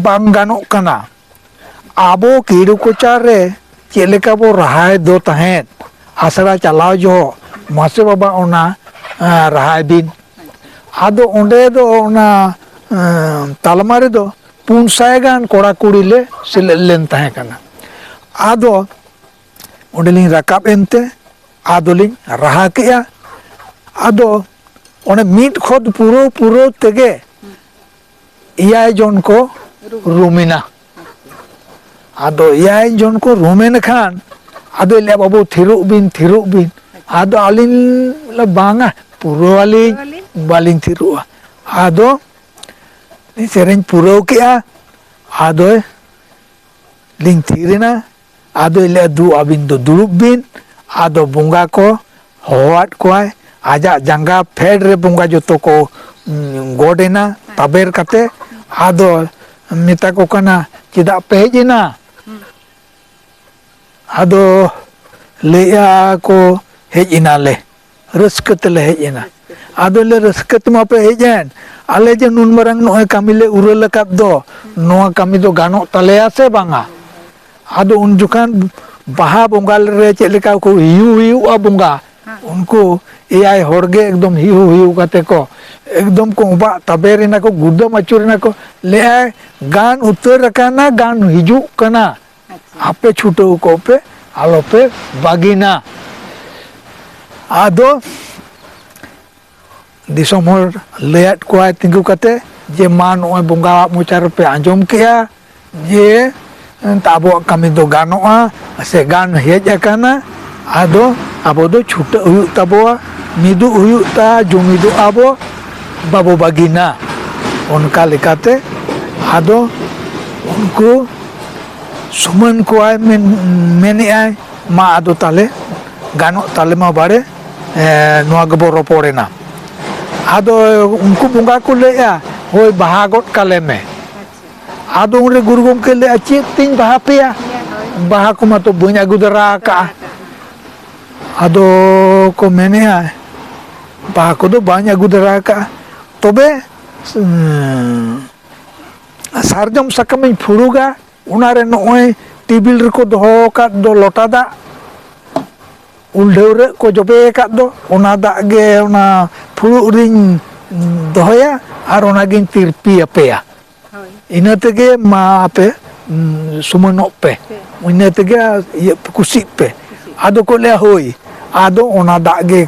ᱵᱟᱝ ᱜᱟᱱᱚᱜ ᱠᱟᱱᱟ᱾ ᱟᱵᱚ ᱠᱤᱲᱩ ᱠᱚᱪᱟ ᱨᱮ ᱪᱮᱫ ᱞᱮᱠᱟ ᱵᱚ ᱨᱟᱦᱟᱭ ᱫᱚ ᱛᱟᱦᱮᱸᱫ ᱟᱥᱲᱟ ᱪᱟᱞᱟᱣ ᱡᱚᱦᱚᱜ, ᱢᱟᱥᱮ ᱵᱟᱵᱟ, ᱚᱱᱟ ᱮᱸ, ᱨᱟᱦᱟᱭ ᱵᱤᱱ᱾ ᱟᱫᱚ ᱚᱸᱰᱮ ᱫᱚ ᱚᱱᱟ ᱮᱸ, ᱛᱟᱞᱢᱟ ᱨᱮᱫᱚ ᱯᱩᱱ ᱥᱟᱭ ᱜᱟᱱ ᱠᱚᱲᱟ ᱠᱩᱲᱤ ᱞᱮ ᱥᱮᱞᱮᱫ ᱞᱮᱱ ᱛᱟᱦᱮᱸ ᱠᱟᱱᱟ᱾ ᱟᱫᱚ ᱚᱸᱰᱮᱞᱤᱧ ᱨᱟᱠᱟᱵ ᱮᱱᱛᱮ ᱟᱫᱚᱞᱤᱧ ᱨᱟᱦᱟ ᱠᱮᱜᱼᱟ᱾ ᱟᱫᱚ ᱚᱱᱮ ᱢᱤᱫ ᱠᱷᱚᱫ ᱯᱩᱨᱟᱹᱣ ᱯᱩᱨᱟᱹᱣ ᱛᱮᱜᱮ ᱮᱭᱟᱭ ᱡᱚᱱ ᱠᱚ ᱨᱩᱢᱮᱱᱟ᱾ ᱟᱫᱚ ᱮᱭᱟᱭ ᱡᱚᱱ ᱠᱚ ᱨᱩᱢᱮᱱ ᱠᱷᱟᱱ ᱟᱫᱚᱭ ᱞᱟᱹᱭᱟ, "ᱵᱟᱹᱵᱩ, ᱛᱷᱤᱨᱚᱜ ᱵᱤᱱ, ᱛᱷᱤᱨᱚᱜ ᱵᱤᱱ᱾" ᱟᱫᱚ ᱟᱹᱞᱤᱧ ᱞᱟᱹᱭ, "ᱵᱟᱝᱟ, ᱯᱩᱨᱟᱹᱣ ᱟᱹᱞᱤᱧ, ᱵᱟᱹᱞᱤᱧ ᱛᱷᱤᱨᱚᱜᱼᱟ᱾" ᱟᱫᱚ ᱥᱮᱨᱮᱧ ᱯᱩᱨᱟᱹᱣ ᱠᱮᱜᱼᱟ᱾ ᱟᱫᱚ ᱞᱤᱧ ᱛᱷᱤᱨ ᱮᱱᱟ᱾ ᱟᱫᱚᱭ ᱞᱟᱹᱭᱟ, "ᱫᱩ, ᱟᱹᱵᱤᱱ ᱫᱚ ᱫᱩᱲᱩᱵ ᱵᱤᱱ᱾" ᱟᱫᱚ ᱵᱚᱸᱜᱟ ᱠᱚ ᱦᱚᱦᱚᱣᱟᱫ ᱠᱚᱣᱟᱭ, ᱟᱡᱟᱜ ᱡᱟᱸᱜᱟ ᱯᱷᱮᱰ ᱨᱮ ᱵᱚᱸᱜᱟ ᱡᱚᱛᱚ ᱠᱚ, ᱩᱸ, ᱜᱚᱰ ᱮᱱᱟ ᱛᱟᱵᱮᱨ ᱠᱟᱛᱮ᱾ ᱟᱫᱚ ᱢᱮᱛᱟ ᱠᱚ ᱠᱟᱱᱟ, "ᱪᱮᱫᱟᱜ ᱯᱮ ᱦᱮᱡ ᱮᱱᱟ?" ᱟᱫᱚ ᱞᱟᱹᱭᱮᱜᱼᱟ ᱠᱚ, "ᱦᱮᱡ ᱮᱱᱟᱞᱮ, ᱨᱟᱹᱥᱠᱟᱹ ᱛᱮᱞᱮ ᱦᱮᱡ ᱮᱱᱟ᱾" ᱟᱫᱚ ᱞᱮ, "ᱨᱟᱹᱥᱠᱟᱹ ᱛᱮᱢᱟ ᱯᱮ ᱦᱮᱡ ᱮᱱ, ᱟᱞᱮ ᱡᱮ ᱱᱩᱱ ᱢᱟᱨᱟᱝ ᱱᱚᱜᱼᱚᱭ ᱠᱟᱹᱢᱤ ᱞᱮ ᱩᱨᱟᱹᱞ ᱟᱠᱟᱫ ᱫᱚ, ᱱᱚᱣᱟ ᱠᱟᱹᱢᱤ ᱫᱚ ᱜᱟᱱᱚᱜ ᱛᱟᱞᱮᱭᱟ ᱥᱮ ᱵᱟᱝᱟ?" ᱟᱫᱚ ᱩᱱ ᱡᱚᱠᱷᱟᱱ ᱵᱟᱦᱟ ᱵᱚᱸᱜᱟ ᱨᱮ ᱪᱮᱫ ᱞᱮᱠᱟ ᱠᱚ ᱦᱤᱭᱩ ᱦᱤᱭᱩᱜᱼᱟ ᱵᱚᱸᱜᱟ, ᱩᱱᱠᱩ ᱮᱭᱟᱭ ᱦᱚᱲ ᱜᱮ ᱮᱠᱫᱚᱢ ᱦᱤᱭᱩ ᱦᱤᱭᱩ ᱠᱟᱛᱮ ᱠᱚ ᱮᱠᱫᱚᱢ ᱠᱚ ᱚᱵᱟᱜ ᱛᱟᱵᱮᱨ ᱮᱱᱟ ᱠᱚ, ᱜᱩᱨᱫᱟᱹᱢ ᱟᱹᱪᱩᱨ ᱮᱱᱟ ᱠᱚ, ᱞᱟᱹᱭᱟᱭ, "ᱜᱟᱱ ᱩᱛᱟᱹᱨ ᱟᱠᱟᱱᱟ, ᱜᱟᱱ ᱦᱤᱡᱩᱜ ᱠᱟᱱᱟ, ᱟᱪᱪᱷᱟ᱾ ᱟᱯᱮ ᱪᱷᱩᱴᱟᱹᱣ ᱠᱚᱜ ᱯᱮ, ᱟᱞᱚ ᱯᱮ ᱵᱟᱹᱜᱤᱱᱟ᱾" ᱟᱫᱚ ᱫᱤᱥᱚᱢ ᱦᱚᱲ ᱞᱟᱹᱭᱟᱫ ᱠᱚᱣᱟᱭ ᱛᱤᱸᱜᱩ ᱠᱟᱛᱮ ᱡᱮ, "ᱢᱟ, ᱱᱚᱜᱼᱚᱭ ᱵᱚᱸᱜᱟᱣᱟᱜ ᱢᱚᱪᱟ ᱨᱮᱯᱮ ᱟᱸᱡᱚᱢ ᱠᱮᱜᱼᱟ ᱡᱮ ᱟᱵᱚᱣᱟᱜ ᱠᱟᱹᱢᱤ ᱫᱚ ᱜᱟᱱᱚᱜᱼᱟ ᱥᱮ ᱜᱟᱱ ᱦᱮᱡ ᱟᱠᱟᱱᱟ, ᱟᱫᱚ ᱟᱵᱚ ᱫᱚ ᱪᱷᱩᱴᱟᱹᱜ ᱦᱩᱭᱩᱜ ᱛᱟᱵᱚᱣᱟ, ᱢᱤᱫᱩᱜ ᱦᱩᱭᱩᱜ ᱛᱟ, ᱡᱩᱢᱤᱫᱚᱜ ᱟᱵᱚ, ᱵᱟᱵᱚ ᱵᱟᱹᱜᱤᱱᱟ᱾" ᱚᱱᱠᱟ ᱞᱮᱠᱟᱛᱮ ᱟᱫᱚ ᱩᱱᱠᱩ ᱥᱩᱢᱟᱹᱱ ᱠᱚᱣᱟᱭ, ᱢᱮᱱ, ᱢᱮᱱᱮᱜᱼᱟᱭ, "ᱢᱟ, ᱟᱫᱚ ᱛᱟᱦᱞᱮ ᱜᱟᱱᱚᱜ ᱛᱟᱞᱮ ᱢᱟ ᱵᱟᱲᱮ, ᱮ, ᱱᱚᱣᱟ ᱜᱮᱵᱚ ᱨᱚᱯᱚᱲᱮᱱᱟ᱾" ᱟᱫᱚ ᱩᱱᱠᱩ ᱵᱚᱸᱜᱟ ᱠᱚ ᱞᱟᱹᱭᱮᱜᱼᱟ, "ᱦᱳᱭ, ᱵᱟᱦᱟ ᱜᱚᱫ ᱠᱟᱞᱮ ᱢᱮ᱾" ᱟᱫᱚ ᱩᱱᱨᱮ ᱜᱩᱨᱩ ᱜᱚᱢᱠᱮ ᱞᱟᱹᱭᱮᱜᱼᱟ, "ᱪᱮᱫ ᱛᱤᱧ ᱵᱟᱦᱟ ᱯᱮᱭᱟ? ᱵᱟᱦᱟ ᱠᱚᱢᱟ ᱛᱚ ᱵᱟᱹᱧ ᱟᱹᱜᱩ ᱫᱟᱨᱟ ᱟᱠᱟᱜᱼᱟ᱾" ᱟᱫᱚ ᱠᱚ ᱢᱮᱱᱮᱜᱼᱟ, "ᱵᱟᱦᱟ ᱠᱚᱫᱚ ᱵᱟᱹᱧ ᱟᱹᱜᱩ ᱫᱟᱨᱟ ᱟᱠᱟᱜᱼᱟ, ᱛᱚᱵᱮ, ᱩᱸ, ᱥᱟᱨᱡᱚᱢ ᱥᱟᱠᱟᱢᱤᱧ ᱯᱷᱩᱲᱩᱜᱟ, ᱚᱱᱟᱨᱮ ᱱᱚᱜᱼᱚᱭ ᱴᱮᱵᱤᱞ ᱨᱮᱠᱚ ᱫᱚᱦᱚ ᱟᱠᱟᱫ ᱫᱚ ᱞᱚᱴᱟ ᱫᱟᱜ, ᱩᱞ ᱰᱷᱟᱹᱣᱨᱟᱹᱜ ᱠᱚ ᱡᱚᱵᱮ ᱟᱠᱟᱫ ᱫᱚ, ᱚᱱᱟ ᱫᱟᱜ ᱜᱮ ᱚᱱᱟ ᱯᱷᱩᱲᱩᱜ ᱨᱤᱧ ᱫᱚᱦᱚᱭᱟ ᱟᱨ ᱚᱱᱟᱜᱤᱧ ᱛᱤᱨᱯᱤ ᱟᱯᱮᱭᱟ᱾ ᱦᱳᱭ᱾ ᱤᱱᱟᱹ ᱛᱮᱜᱮ ᱢᱟ ᱟᱯᱮ, ᱩᱸ, ᱥᱩᱢᱟᱹᱱᱚᱜ ᱯᱮ᱾ ᱯᱮ᱾ ᱤᱱᱟᱹ ᱛᱮᱜᱮ ᱤᱭᱟᱹ ᱠᱩᱥᱤᱜ ᱯᱮ᱾ ᱠᱩᱥᱤᱜ᱾ ᱟᱫᱚ ᱠᱚ ᱞᱟᱹᱭᱟ, "ᱦᱳᱭ", ᱟᱫᱚ ᱚᱱᱟ ᱫᱟᱜ ᱜᱮ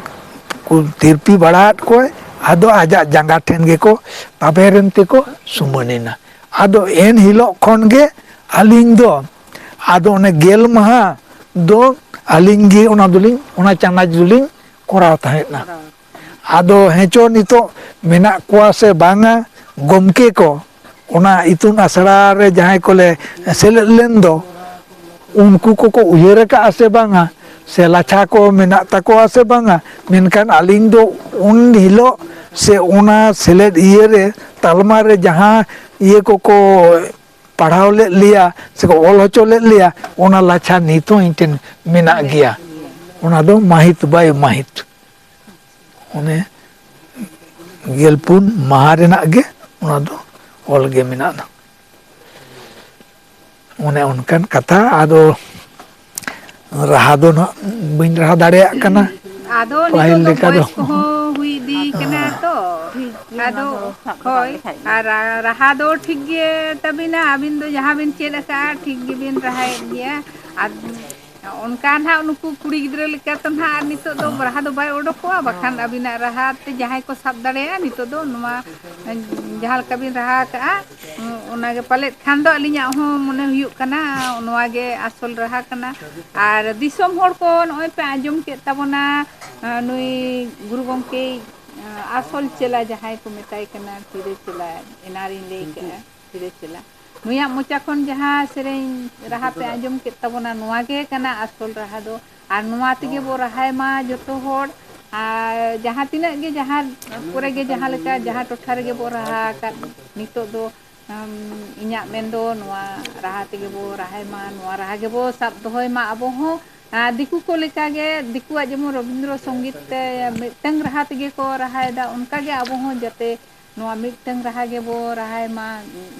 ᱠᱚ ᱛᱤᱨᱯᱤ ᱵᱟᱲᱟᱣᱟᱫ ᱠᱚᱣᱟᱭ, ᱟᱫᱚ ᱟᱡᱟᱜ ᱡᱟᱸᱜᱟ ᱴᱷᱮᱱ ᱜᱮᱠᱚ ᱛᱟᱵᱮᱨ ᱮᱱ ᱛᱮᱠᱚ ᱥᱩᱢᱟᱹᱱ ᱮᱱᱟ᱾ ᱟᱫᱚ ᱮᱱ ᱦᱤᱞᱳᱜ ᱠᱷᱚᱱ ᱜᱮ ᱟᱹᱞᱤᱧ ᱫᱚ, ᱟᱫᱚ ᱚᱱᱮ ᱜᱮᱞ ᱢᱟᱦᱟ ᱫᱚ ᱟᱹᱞᱤᱧ ᱜᱮ ᱚᱱᱟ ᱫᱚᱞᱤᱧ, ᱚᱱᱟ ᱪᱟᱱᱟᱪ ᱫᱚᱞᱤᱧ ᱠᱚᱨᱟᱣ ᱛᱟᱦᱮᱸᱫᱼᱟ᱾ ᱠᱚᱨᱟᱣ᱾ ᱟᱫᱚ ᱦᱮᱸᱪᱚ ᱱᱤᱛᱚᱜ ᱢᱮᱱᱟᱜ ᱠᱚᱣᱟ ᱥᱮ ᱵᱟᱝᱟ ᱜᱚᱢᱠᱮ ᱠᱚ, ᱚᱱᱟ ᱤᱛᱩᱱ ᱟᱥᱲᱟ ᱨᱮ ᱡᱟᱦᱟᱸᱭ ᱠᱚᱞᱮ ᱥᱮᱞᱮᱫ ᱞᱮᱱ ᱫᱚ, ᱩᱱᱠᱩ ᱠᱚᱠᱚ ᱩᱭᱦᱟᱹᱨ ᱟᱠᱟᱫᱼᱟ ᱥᱮ ᱵᱟᱝᱟ, ᱥᱮ ᱞᱟᱪᱷᱟ ᱠᱚ ᱢᱮᱱᱟᱜ ᱛᱟᱠᱚᱣᱟ ᱥᱮ ᱵᱟᱝᱟ, ᱢᱮᱱᱠᱷᱟᱱ ᱟᱹᱞᱤᱧ ᱫᱚ ᱩᱱ ᱦᱤᱞᱳᱜ ᱥᱮ ᱚᱱᱟ ᱥᱮᱞᱮᱫ ᱤᱭᱟᱹ ᱨᱮ, ᱛᱟᱞᱢᱟ ᱨᱮ ᱡᱟᱦᱟᱸ ᱤᱭᱟᱹ ᱠᱚᱠᱚ ᱯᱟᱲᱦᱟᱣ ᱞᱮᱫ ᱞᱮᱭᱟ ᱥᱮᱠᱚ ᱚᱞ ᱦᱚᱪᱚ ᱞᱮᱫ ᱞᱮᱭᱟ, ᱚᱱᱟ ᱞᱟᱪᱷᱟ ᱱᱤᱛ ᱦᱚᱸ ᱤᱧ ᱴᱷᱮᱱ ᱢᱮᱱᱟᱜ ᱜᱮᱭᱟ᱾ ᱚᱱᱟ ᱫᱚ ᱢᱟᱹᱦᱤᱛ ᱵᱟᱭ ᱢᱟᱹᱦᱤᱛ, ᱚᱱᱮ ᱜᱮᱞ ᱯᱩᱱ ᱢᱟᱦᱟ ᱨᱮᱱᱟᱜ ᱜᱮ ᱚᱱᱟ ᱫᱚ ᱚᱞ ᱜᱮ ᱢᱮᱱᱟᱜᱼᱟ᱾ ᱚᱱᱮ ᱚᱱᱠᱟᱱ ᱠᱟᱛᱷᱟ᱾ ᱟᱫᱚ ᱨᱟᱦᱟ ᱫᱚ ᱱᱟᱦᱟᱜ ᱵᱟᱹᱧ ᱨᱟᱦᱟ ᱫᱟᱲᱮᱭᱟᱜ ᱠᱟᱱᱟ᱾ ᱟᱫᱚ ᱯᱟᱹᱦᱤᱞ ᱱᱤᱛᱚᱜ ᱫᱚ ᱞᱮᱠᱟ ᱫᱚ᱾ ᱵᱚᱭᱮᱥ ᱠᱚᱦᱚᱸ ᱦᱩᱭ ᱤᱫᱤ ᱠᱟᱱᱟ ᱛᱚ᱾ ᱴᱷᱤᱠ ᱜᱮᱭᱟ, ᱟᱫᱚ ᱚᱱᱟ ᱫᱚ ᱥᱟᱵ ᱫᱚᱦᱚ ᱦᱳᱭ, ᱞᱮᱠᱷᱟᱡ ᱜᱮ᱾ ᱟᱨ ᱨᱟ-, ᱨᱟᱦᱟ ᱫᱚ ᱴᱷᱤᱠ ᱜᱮ ᱛᱟᱵᱤᱱᱟ, ᱟᱹᱵᱤᱱ ᱫᱚ ᱡᱟᱦᱟᱸ ᱵᱤᱱ ᱪᱮᱫ ᱟᱠᱟᱫᱼᱟ, ᱴᱷᱤᱠ ᱜᱮᱵᱤᱱ ᱨᱟᱦᱟᱭᱮᱫ ᱜᱮᱭᱟ᱾ ᱟᱨ ᱚᱱᱠᱟ ᱱᱟᱦᱟᱜ ᱱᱩᱠᱩ ᱠᱩᱲᱤ ᱜᱤᱫᱽᱨᱟᱹ ᱞᱮᱠᱟ ᱛᱚ ᱱᱟᱦᱟᱜ ᱟᱨ ᱱᱤᱛᱚᱜ ᱫᱚ ᱨᱟᱦᱟ ᱫᱚ ᱵᱟᱭ ᱚᱰᱚᱠᱚᱜᱼᱟ, ᱵᱟᱠᱷᱟᱱ ᱟᱹᱵᱤᱱᱟᱜ ᱨᱟᱦᱟ ᱛᱮ ᱡᱟᱦᱟᱸᱭ ᱠᱚ ᱥᱟᱵ ᱫᱟᱲᱮᱭᱟᱜᱼᱟ, ᱱᱤᱛᱚᱜ ᱫᱚ ᱱᱚᱣᱟ ᱡᱟᱦᱟᱸ ᱞᱮᱠᱟ ᱵᱤᱱ ᱨᱟᱦᱟ ᱟᱠᱟᱫᱼᱟ, ᱚᱱᱟᱜᱮ ᱯᱟᱞᱮᱫ ᱠᱷᱟᱱ ᱫᱚ ᱟᱹᱞᱤᱧᱟᱜ ᱦᱚᱸ ᱢᱚᱱᱮ ᱦᱩᱭᱩᱜ ᱠᱟᱱᱟ, ᱱᱚᱣᱟ ᱜᱮ ᱟᱥᱚᱞ ᱨᱟᱦᱟ ᱠᱟᱱᱟ᱾ ᱟᱨ ᱫᱤᱥᱚᱢ ᱦᱚᱲ ᱠᱚ ᱱᱚᱜᱼᱚᱭ ᱯᱮ ᱟᱸᱡᱚᱢ ᱠᱮᱫ ᱛᱟᱵᱚᱱᱟ, ᱱᱩᱭ ᱜᱩᱨᱩ ᱜᱚᱢᱠᱮ ᱟᱥᱚᱞ ᱪᱮᱞᱟ ᱡᱟᱦᱟᱸᱭ ᱠᱚ ᱢᱮᱛᱟᱭ ᱠᱟᱱᱟ, ᱛᱤᱨᱟᱹ ᱪᱮᱞᱟ, ᱮᱱᱟᱨᱤᱧ ᱞᱟᱹᱭ ᱠᱟᱜᱼᱟ, ᱛᱤᱨᱟᱹ ᱪᱮᱞᱟ, ᱱᱩᱭᱟᱜ ᱢᱚᱪᱟ ᱠᱷᱚᱱ ᱡᱟᱦᱟᱸ ᱥᱮᱨᱮᱧ ᱨᱟᱦᱟ ᱯᱮ ᱟᱸᱡᱚᱢ ᱠᱮᱫ ᱛᱟᱵᱚᱱᱟ, ᱱᱚᱣᱟ ᱜᱮ ᱠᱟᱱᱟ ᱟᱥᱚᱞ ᱨᱟᱦᱟ ᱫᱚ᱾ ᱟᱨ ᱱᱚᱣᱟ ᱛᱮᱜᱮ ᱵᱚ ᱨᱟᱦᱟᱭ ᱢᱟ ᱡᱚᱛᱚ ᱦᱚᱲ᱾ ᱟᱨ ᱡᱟᱦᱟᱸ ᱛᱤᱱᱟᱹᱜ ᱜᱮ, ᱡᱟᱦᱟᱸ ᱠᱚᱨᱮ ᱜᱮ, ᱡᱟᱦᱟᱸ ᱞᱮᱠᱟ, ᱡᱟᱦᱟᱸ ᱴᱚᱴᱷᱟ ᱨᱮᱜᱮ ᱵᱚ ᱨᱟᱦᱟ ᱟᱠᱟᱫ, ᱱᱤᱛᱚᱜ ᱫᱚ, ᱟᱢ, ᱤᱧᱟᱹᱜ ᱢᱮᱱ ᱫᱚ ᱱᱚᱣᱟ ᱨᱟᱦᱟ ᱛᱮᱜᱮ ᱵᱚ ᱨᱟᱦᱟᱭ ᱢᱟ, ᱱᱚᱣᱟ ᱨᱟᱦᱟ ᱜᱮᱵᱚ ᱥᱟᱵ ᱫᱚᱦᱚᱭ ᱢᱟ ᱟᱵᱚ ᱦᱚᱸ᱾ ᱟᱨ ᱫᱤᱠᱩ ᱠᱚ ᱞᱮᱠᱟ ᱜᱮ, ᱫᱤᱠᱩᱣᱟᱜ ᱡᱮᱢᱚᱱ ᱨᱚᱵᱤᱱᱫᱨᱚ ᱥᱚᱝᱜᱤᱛ ᱛᱮ ᱢᱤᱫᱴᱟᱝ ᱨᱟᱦᱟ ᱛᱮᱜᱮ ᱠᱚ ᱨᱟᱦᱟᱭᱮᱫᱟ, ᱚᱱᱠᱟ ᱜᱮ ᱟᱵᱚ ᱦᱚᱸ ᱡᱟᱛᱮ ᱱᱚᱣᱟ ᱢᱤᱫᱴᱟᱝ ᱨᱟᱦᱟ ᱜᱮᱵᱚ ᱨᱟᱦᱟᱭ ᱢᱟ,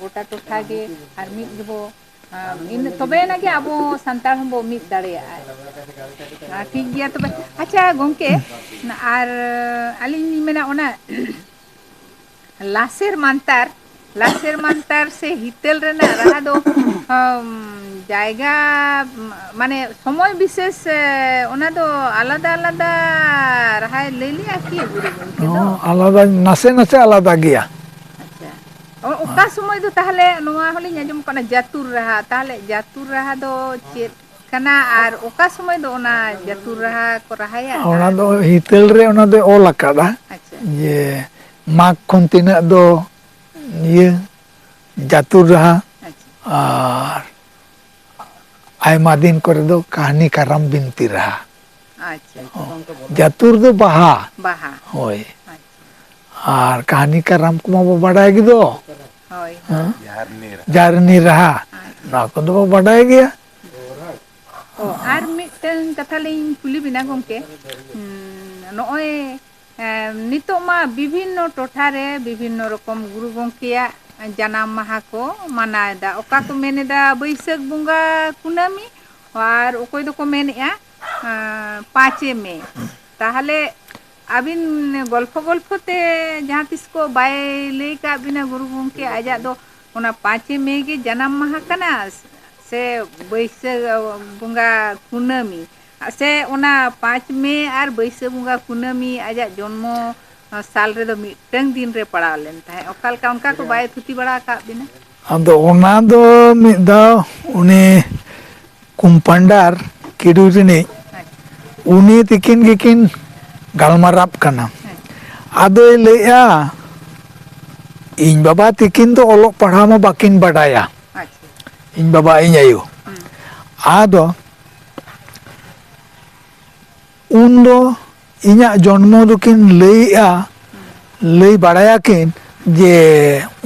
ᱜᱚᱴᱟ ᱴᱚᱴᱷᱟ ᱜᱮ, ᱟᱨ ᱢᱤᱫ ᱜᱮᱵᱚ ᱟᱨ ᱤᱱᱟᱹ, ᱛᱚᱵᱮ ᱮᱱᱟ ᱜᱮ ᱟᱵᱚ ᱥᱟᱱᱛᱟᱲ ᱦᱚᱸᱵᱚ ᱢᱤᱫ ᱫᱟᱲᱮᱭᱟᱜᱼᱟ᱾ ᱟᱨ ᱴᱷᱤᱠ ᱜᱮᱭᱟ ᱛᱚᱵᱮ᱾ ᱟᱪᱪᱷᱟ ᱜᱚᱢᱠᱮ, ᱟᱨ ᱟᱹᱞᱤᱧ ᱞᱤᱧ ᱢᱮᱱᱟ, ᱚᱱᱟ ᱞᱟᱥᱮᱨ ᱢᱟᱱᱛᱟᱨ, ᱞᱟᱥᱮᱨ ᱢᱟᱱᱛᱟᱨ ᱥᱮ ᱦᱤᱛᱟᱹᱞ ᱨᱮᱱᱟᱜ ᱨᱟᱦᱟ ᱫᱚ ᱟᱢ, ᱡᱟᱭᱜᱟ, ᱢᱟᱱᱮ ᱥᱚᱢᱚᱭ ᱵᱤᱥᱮᱥ, ᱮ, ᱚᱱᱟ ᱫᱚ ᱟᱞᱟᱫᱟ ᱟᱞᱟᱫᱟ ᱨᱟᱦᱟᱭ ᱞᱟᱹᱭ ᱞᱮᱜᱼᱟ ᱠᱤ ᱜᱩᱨᱩ ᱜᱚᱢᱠᱮ ᱫᱚ? ᱦᱚᱸ, ᱟᱞᱟᱫᱟ, ᱱᱟᱥᱮ ᱱᱟᱥᱮ ᱟᱞᱟᱫᱟ ᱜᱮᱭᱟ᱾ ᱟᱪᱪᱷᱟ᱾ ᱚ-, ᱚᱠᱟ ᱥᱚᱢᱚᱭ ᱫᱚ ᱛᱟᱦᱚᱞᱮ, ᱱᱚᱣᱟ ᱦᱚᱸᱞᱤᱧ ᱟᱸᱡᱚᱢ ᱠᱟᱱᱟ ᱡᱟᱹᱛᱩᱨ ᱨᱟᱦᱟ, ᱛᱟᱦᱚᱞᱮ ᱡᱟᱹᱛᱩᱨ ᱨᱟᱦᱟ ᱫᱚ ᱪᱮᱫ ᱠᱟᱱᱟ ᱟᱨ ᱚᱠᱟ ᱥᱚᱢᱚᱭ ᱫᱚ ᱚᱱᱟ ᱡᱟᱹᱛᱩᱨ ᱨᱟᱦᱟ ᱠᱚ ᱨᱟᱦᱟᱭᱟ? ᱚᱱᱟ ᱟᱨ ᱫᱚ ᱦᱤᱛᱟᱹᱞ ᱨᱮ ᱚᱱᱟ ᱫᱚ ᱚᱞ ᱟᱠᱟᱫᱟ ᱟᱪᱪᱷᱟ᱾ ᱡᱮ ᱢᱟᱜᱽ ᱠᱷᱚᱱ ᱛᱤᱱᱟᱹᱜ ᱫᱚ ᱤᱭᱟᱹ ᱡᱟᱹᱛᱩᱨ ᱨᱟᱦᱟ ᱟᱪᱪᱷᱟ᱾ ᱟᱨ ᱟᱭᱢᱟ ᱫᱤᱱ ᱠᱚᱨᱮ ᱫᱚ ᱠᱟᱹᱦᱱᱤ ᱠᱟᱨᱟᱢ ᱵᱤᱱᱛᱤ ᱨᱟᱦᱟ᱾ ᱟᱪᱪᱷᱟ᱾ ᱡᱟᱹᱛᱩᱨ ᱫᱚ ᱵᱟᱦᱟ᱾ ᱵᱟᱦᱟ᱾ ᱦᱳᱭ᱾ ᱟᱪᱪᱷᱟ᱾ ᱟᱨ ᱠᱟᱹᱦᱱᱤ ᱠᱟᱨᱟᱢ ᱠᱚᱢᱟ ᱵᱚ ᱵᱟᱰᱟᱭ ᱜᱮᱫᱚ᱾ ᱦᱳᱭ, ᱦᱮᱸ? ᱦᱳᱭ᱾ ᱡᱟᱨᱱᱤ ᱨᱟᱦᱟ᱾ ᱡᱟᱨᱱᱤ ᱨᱟᱦᱟ᱾ ᱟᱪᱪᱷᱟ᱾ ᱱᱚᱣᱟ ᱠᱚᱫᱚ ᱵᱚ ᱵᱟᱰᱟᱭ ᱜᱮᱭᱟ᱾ ᱚ, ᱟᱨ ᱢᱤᱫᱴᱟᱝ ᱠᱟᱛᱷᱟ ᱞᱤᱧ ᱠᱩᱞᱤ ᱵᱤᱱᱟ ᱜᱚᱢᱠᱮ, ᱦᱩᱸ, ᱱᱚᱜᱼᱚᱭ, ᱮ, ᱱᱤᱛᱚᱜ ᱢᱟ ᱵᱤᱵᱷᱤᱱᱱᱚ ᱴᱚᱴᱷᱟ ᱨᱮ ᱵᱤᱵᱷᱤᱱᱱᱚ ᱨᱚᱠᱚᱢ ᱜᱩᱨᱩ ᱜᱚᱢᱠᱮᱭᱟᱜ ᱡᱟᱱᱟᱢ ᱢᱟᱦᱟ ᱠᱚ ᱢᱟᱱᱟᱣ ᱮᱫᱟ᱾ ᱚᱠᱟ ᱠᱚ ᱢᱮᱱ ᱮᱫᱟ ᱵᱟᱹᱭᱥᱟᱹᱠᱷ ᱵᱚᱸᱜᱟ ᱠᱩᱱᱟᱹᱢᱤ, ᱟᱨ ᱚᱠᱚᱭ ᱫᱚᱠᱚ ᱢᱮᱱᱮᱫᱼᱟ, ᱮ, ᱯᱟᱸᱪᱮ ᱢᱮ᱾ ᱛᱟᱦᱚᱞᱮ ᱟᱹᱵᱤᱱ ᱜᱚᱞᱯᱷᱚ ᱜᱚᱞᱯᱷᱚ ᱛᱮ ᱡᱟᱦᱟᱸ ᱛᱤᱥ ᱠᱚ ᱵᱟᱭ ᱞᱟᱹᱭ ᱠᱟᱜ ᱵᱤᱱᱟ ᱜᱩᱨᱩ ᱜᱚᱢᱠᱮ ᱟᱡᱟᱜ ᱫᱚ ᱚᱱᱟ ᱯᱟᱸᱪᱮ ᱢᱮ ᱜᱮ ᱡᱟᱱᱟᱢ ᱢᱟᱦᱟ ᱠᱟᱱᱟ, ᱥᱮ ᱵᱟᱹᱭᱥᱟᱹᱠᱷ ᱵᱚᱸᱜᱟ ᱠᱩᱱᱟᱹᱢᱤ, ᱥᱮ ᱚᱱᱟ ᱯᱟᱸᱪ ᱢᱮ ᱟᱨ ᱵᱟᱹᱭᱥᱟᱹᱠᱷ ᱵᱚᱸᱜᱟ ᱠᱩᱱᱟᱹᱢᱤ ᱟᱡᱟᱜ ᱡᱚᱱᱢᱚ ᱥᱟᱞ ᱨᱮᱫᱚ ᱢᱤᱫᱴᱟᱝ ᱫᱤᱱ ᱨᱮ ᱯᱟᱲᱟᱣ ᱞᱮᱱ ᱛᱟᱦᱮᱸᱫ? ᱚᱠᱟ ᱞᱮᱠᱟ, ᱚᱱᱠᱟ ᱠᱚ ᱵᱟᱭ ᱛᱷᱩᱛᱤ ᱵᱟᱲᱟ ᱟᱠᱟᱫ ᱵᱤᱱᱟ? ᱟᱫᱚ ᱚᱱᱟ ᱫᱚ ᱢᱤᱫ ᱫᱷᱟᱣ ᱩᱱᱤ ᱠᱚᱢᱯᱟᱣᱩᱱᱰᱟᱨ ᱠᱤᱰᱩ ᱨᱤᱱᱤᱡ, ᱟᱪᱪᱷᱟ᱾ ᱩᱱᱤ ᱛᱤᱠᱤᱱ ᱜᱮᱠᱤᱱ ᱜᱟᱞᱢᱟᱨᱟᱜ ᱠᱟᱱᱟ᱾ ᱦᱮᱸ᱾ ᱟᱫᱚᱭ ᱞᱟᱹᱭᱮᱜᱼᱟ, ᱤᱧ ᱵᱟᱵᱟ ᱛᱤᱠᱤᱱ ᱫᱚ ᱚᱞᱚᱜ ᱯᱟᱲᱦᱟᱣ ᱢᱟ ᱵᱟᱹᱠᱤᱱ ᱵᱟᱰᱟᱭᱟ, ᱟᱪᱪᱷᱟ᱾ ᱤᱧ ᱵᱟᱵᱟ, ᱤᱧ ᱟᱭᱳ᱾ ᱦᱩᱸ᱾ ᱟᱫᱚ ᱩᱱᱫᱚ ᱤᱧᱟᱹᱜ ᱡᱚᱱᱢᱚ ᱫᱚᱠᱤᱱ ᱞᱟᱹᱭᱮᱜᱼᱟ, ᱦᱩᱸ᱾ ᱞᱟᱹᱭ ᱵᱟᱲᱟᱭᱟᱠᱤᱱ ᱡᱮ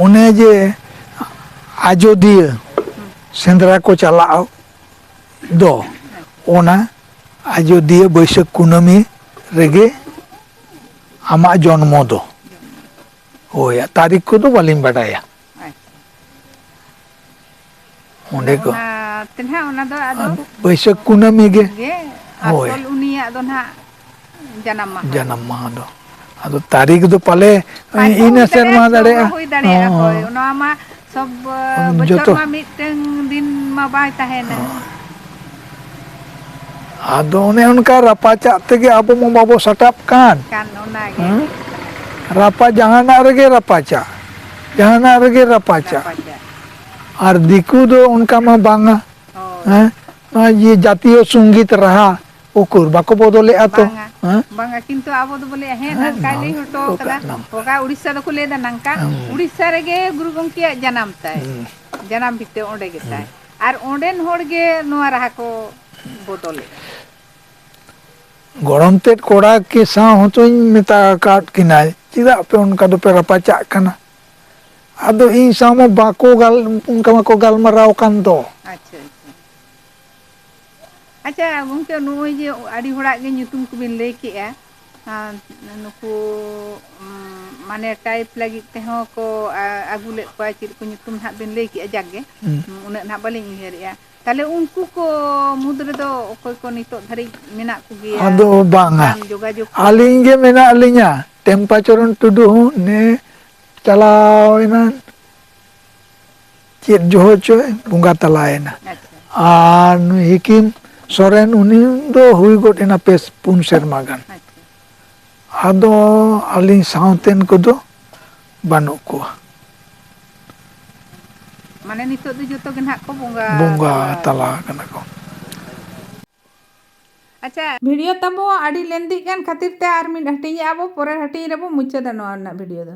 ᱚᱱᱮ ᱡᱮ ᱟᱡᱚᱫᱤᱭᱟᱹ ᱦᱩᱸ᱾ ᱥᱮᱸᱫᱽᱨᱟ ᱠᱚ ᱪᱟᱞᱟᱜ ᱫᱚ, ᱟᱪᱪᱷᱟ᱾ ᱚᱱᱟ ᱟᱡᱚᱫᱤᱭᱟᱹ ᱵᱟᱹᱭᱥᱟᱹᱠᱷ ᱠᱩᱱᱟᱹᱢᱤ ᱨᱮᱜᱮ ᱟᱢᱟᱜ ᱡᱚᱱᱢᱚ ᱫᱚ᱾ ᱦᱳᱭ, ᱛᱟᱹᱨᱤᱠᱷ ᱠᱚᱫᱚ ᱵᱟᱹᱞᱤᱧ ᱵᱟᱰᱟᱭᱟ᱾ ᱟᱪᱪᱷᱟ᱾ ᱚᱸᱰᱮ ᱠᱚ᱾ ᱚᱱᱟ ᱛᱮ ᱱᱟᱦᱟᱜ ᱚᱱᱟ ᱫᱚ ᱟᱫᱚ ᱵᱟᱹᱭᱥᱟᱹᱠᱷ ᱠᱩᱱᱟᱹᱢᱤ ᱜᱮ᱾ ᱜᱮ ᱦᱳᱭ᱾ ᱟᱥᱚᱞ ᱩᱱᱤᱭᱟᱜ ᱫᱚ ᱱᱟᱦᱟᱜ ᱡᱟᱱᱟᱢ ᱢᱟᱦᱟ᱾ ᱡᱟᱱᱟᱢ ᱢᱟᱦᱟ ᱫᱚ᱾ ᱟᱫᱚ ᱛᱟᱹᱨᱤᱠᱷ ᱫᱚ ᱯᱟᱞᱮ ᱯᱟᱞᱮ ᱤᱱᱟᱹ ᱦᱩᱭ ᱥᱮᱨᱢᱟ ᱫᱟᱲᱮᱭᱟᱜᱼᱟ, ᱫᱟᱲᱮᱭᱟᱜᱼᱟ᱾ ᱥᱚᱢᱵᱷᱚᱵ ᱦᱩᱭ ᱫᱟᱲᱮᱭᱟᱜᱼᱟ, ᱦᱚᱸ, ᱦᱳᱭ᱾ ᱦᱚᱸ᱾ ᱚᱱᱟ ᱢᱟ ᱥᱚᱵ ᱡᱚᱛᱚ᱾ ᱵᱚᱪᱷᱚᱨ ᱢᱟ ᱢᱤᱫᱴᱟᱝ ᱫᱤᱱ ᱢᱟ ᱵᱟᱭ ᱛᱟᱦᱮᱱᱟ᱾ ᱦᱚᱸ᱾ ᱟᱫᱚ ᱚᱱᱮ ᱚᱱᱠᱟ ᱨᱟᱯᱟᱪᱟᱜ ᱛᱮᱜᱮ ᱟᱵᱚ ᱢᱟ ᱵᱟᱵᱚ ᱥᱟᱴᱟᱯ ᱠᱟᱱ᱾ ᱠᱟᱱ ᱚᱱᱟ ᱜᱮ᱾ ᱦᱮᱸ? ᱨᱟᱯᱟ-, ᱡᱟᱦᱟᱱᱟᱜ ᱨᱮᱜᱮ ᱨᱟᱯᱟᱪᱟᱜ, ᱡᱟᱦᱟᱱᱟᱜ ᱨᱮᱜᱮ ᱨᱟᱯᱟᱪᱟᱜ᱾ ᱨᱟᱯᱟᱪᱟᱜ᱾ ᱟᱨ ᱫᱤᱠᱩ ᱫᱚ ᱚᱱᱠᱟ ᱢᱟ ᱵᱟᱝᱟ᱾ ᱦᱳᱭ᱾ ᱦᱮᱸ? ᱱᱚᱜᱼᱚᱭ ᱡᱮ ᱡᱟᱛᱤᱭᱚ ᱥᱚᱝᱜᱤᱛ ᱨᱟᱦᱟ ᱩᱠᱩᱨ ᱵᱟᱠᱚ ᱵᱚᱫᱚᱞᱮᱜᱼᱟ ᱛᱚ᱾ ᱵᱟᱝᱟ, ᱦᱮᱸ? ᱵᱟᱝᱟ, ᱠᱤᱱᱛᱩ ᱟᱵᱚ ᱫᱚ ᱵᱚᱞᱮ, ᱦᱮᱸ, ᱦᱮᱸ, ᱱᱚᱝᱠᱟᱭ ᱞᱟᱹᱭ ᱱᱚᱣᱟ ᱦᱚᱴᱚ ᱠᱟᱫᱟ᱾ ᱠᱟᱜ ᱱᱟᱢ᱾ ᱚᱠᱟ ᱩᱲᱤᱥᱥᱟ ᱫᱚᱠᱚ ᱞᱟᱹᱭᱫᱟ ᱱᱚᱝᱠᱟ, ᱦᱮᱸ᱾ ᱩᱲᱤᱥᱥᱟ ᱨᱮᱜᱮ ᱜᱩᱨᱩ ᱜᱚᱢᱠᱮᱭᱟᱜ ᱡᱟᱱᱟᱢ ᱛᱟᱭ, ᱦᱮᱸ᱾ ᱡᱟᱱᱟᱢ ᱵᱷᱤᱴᱟᱹ ᱚᱸᱰᱮ ᱜᱮᱛᱟᱭ᱾ ᱦᱮᱸ᱾ ᱟᱨ ᱚᱸᱰᱮᱱ ᱦᱚᱲ ᱜᱮ ᱱᱚᱣᱟ ᱨᱟᱦᱟ ᱠᱚ ᱵᱚᱫᱚᱞᱮᱜᱼᱟ᱾ ᱜᱚᱲᱚᱢ ᱛᱮᱫ ᱠᱚᱲᱟ ᱠᱤ ᱥᱟᱶ ᱦᱚᱸᱛᱚᱧ ᱢᱮᱛᱟ ᱟᱠᱟᱫ ᱠᱤᱱᱟ, "ᱪᱮᱫᱟᱜ ᱯᱮ ᱚᱱᱠᱟ ᱫᱚᱯᱮ ᱨᱟᱯᱟᱪᱟᱜ ᱠᱟᱱᱟ?" ᱟᱫᱚ ᱤᱧ ᱥᱟᱶ ᱢᱟ ᱵᱟᱠᱚ ᱜᱟᱞ-, ᱚᱱᱠᱟ ᱢᱟᱠᱚ ᱜᱟᱞᱢᱟᱨᱟᱣ ᱠᱟᱱ ᱫᱚ᱾ ᱟᱪᱪᱷᱟ, ᱟᱪᱪᱷᱟ᱾ ᱟᱪᱪᱷᱟ ᱜᱚᱢᱠᱮ, ᱱᱚᱜᱼᱚᱭ ᱡᱮ ᱟᱹᱰᱤ ᱦᱚᱲᱟᱜ ᱜᱮ ᱧᱩᱛᱩᱢ ᱠᱚᱵᱤᱱ ᱞᱟᱹᱭ ᱠᱮᱜᱼᱟ, ᱟᱨ ᱱᱩᱠᱩ, ᱩᱢ, ᱢᱟᱱᱮ type ᱞᱟᱹᱜᱤᱫ ᱛᱮᱦᱚᱸ ᱠᱚ, ᱟ-, ᱟᱹᱜᱩ ᱞᱮᱫ ᱠᱚᱣᱟ, ᱪᱮᱫ ᱠᱚ ᱧᱩᱛᱩᱢ ᱱᱟᱦᱟᱜ ᱵᱤᱱ ᱞᱟᱹᱭ ᱠᱮᱜᱼᱟ, ᱡᱟᱠ ᱜᱮ, ᱦᱩᱸ᱾ ᱩᱱᱟᱹᱜ ᱱᱟᱦᱟᱜ ᱵᱟᱹᱞᱤᱧ ᱩᱭᱦᱟᱹᱨᱮᱜᱼᱟ᱾ ᱛᱟᱦᱞᱮ ᱩᱱᱠᱩ ᱠᱚ ᱢᱩᱫᱽ ᱨᱮᱫᱚ ᱚᱠᱚᱭ ᱠᱚ ᱱᱤᱛᱚᱜ ᱫᱷᱟᱹᱨᱤᱡ ᱢᱮᱱᱟᱜ ᱠᱚᱜᱮᱭᱟ? ᱟᱫᱚ ᱵᱟᱝᱟ᱾ ᱵᱟᱝ ᱡᱳᱜᱟᱡᱳᱜᱽ ᱠᱚ? ᱟᱹᱞᱤᱧ ᱜᱮ ᱢᱮᱱᱟᱜ ᱞᱤᱧᱟ, ᱴᱮᱢᱯᱟ ᱪᱚᱨᱚᱱ ᱴᱩᱰᱩ ᱦᱚᱸ ᱱᱮ ᱪᱟᱞᱟᱣ ᱮᱱᱟ, ᱪᱮᱫ ᱡᱚᱦᱚᱜ ᱪᱚᱭ ᱵᱚᱸᱜᱟ ᱛᱟᱞᱟᱭᱮᱱᱟ᱾ ᱟᱪᱪᱷᱟ᱾ ᱟᱨ ᱱᱩᱭ ᱦᱤᱠᱤᱢ ᱥᱚᱨᱮᱱ, ᱩᱱᱤ ᱫᱚ ᱦᱩᱭ ᱜᱚᱫ ᱮᱱᱟ ᱯᱮ ᱯᱩᱱ ᱥᱮᱨᱢᱟ ᱜᱟᱱ᱾ ᱟᱪᱪᱷᱟ᱾ ᱟᱫᱚ ᱟᱹᱞᱤᱧ ᱥᱟᱶᱛᱮᱱ ᱠᱚᱫᱚ ᱵᱟᱹᱱᱩᱜ ᱠᱚᱣᱟ᱾ ᱢᱟᱱᱮ ᱱᱤᱛᱚᱜ ᱫᱚ ᱡᱚᱛᱚ ᱜᱮ ᱱᱟᱦᱟᱜ ᱠᱚ ᱵᱚᱸᱜᱟ ᱵᱚᱸᱜᱟ ᱛᱟᱞᱟ ᱛᱟᱞᱟ ᱟᱠᱟᱱᱟ᱾ ᱟᱠᱟᱱᱟ ᱠᱚ᱾ ᱟᱪᱪᱷᱟ, video ᱛᱟᱵᱚ ᱟᱹᱰᱤ ᱞᱮᱱᱫᱤᱜ ᱠᱟᱱ ᱠᱷᱟᱹᱛᱤᱨ ᱛᱮ ᱟᱨ ᱢᱤᱫ ᱦᱟᱹᱴᱤᱧ ᱟᱵᱚ, ᱯᱚᱨᱮᱨ ᱦᱟᱹᱴᱤᱧ ᱨᱮᱵᱚ ᱢᱩᱪᱟᱹᱫᱟ ᱱᱚᱣᱟ ᱨᱮᱱᱟᱜ video ᱫᱚ᱾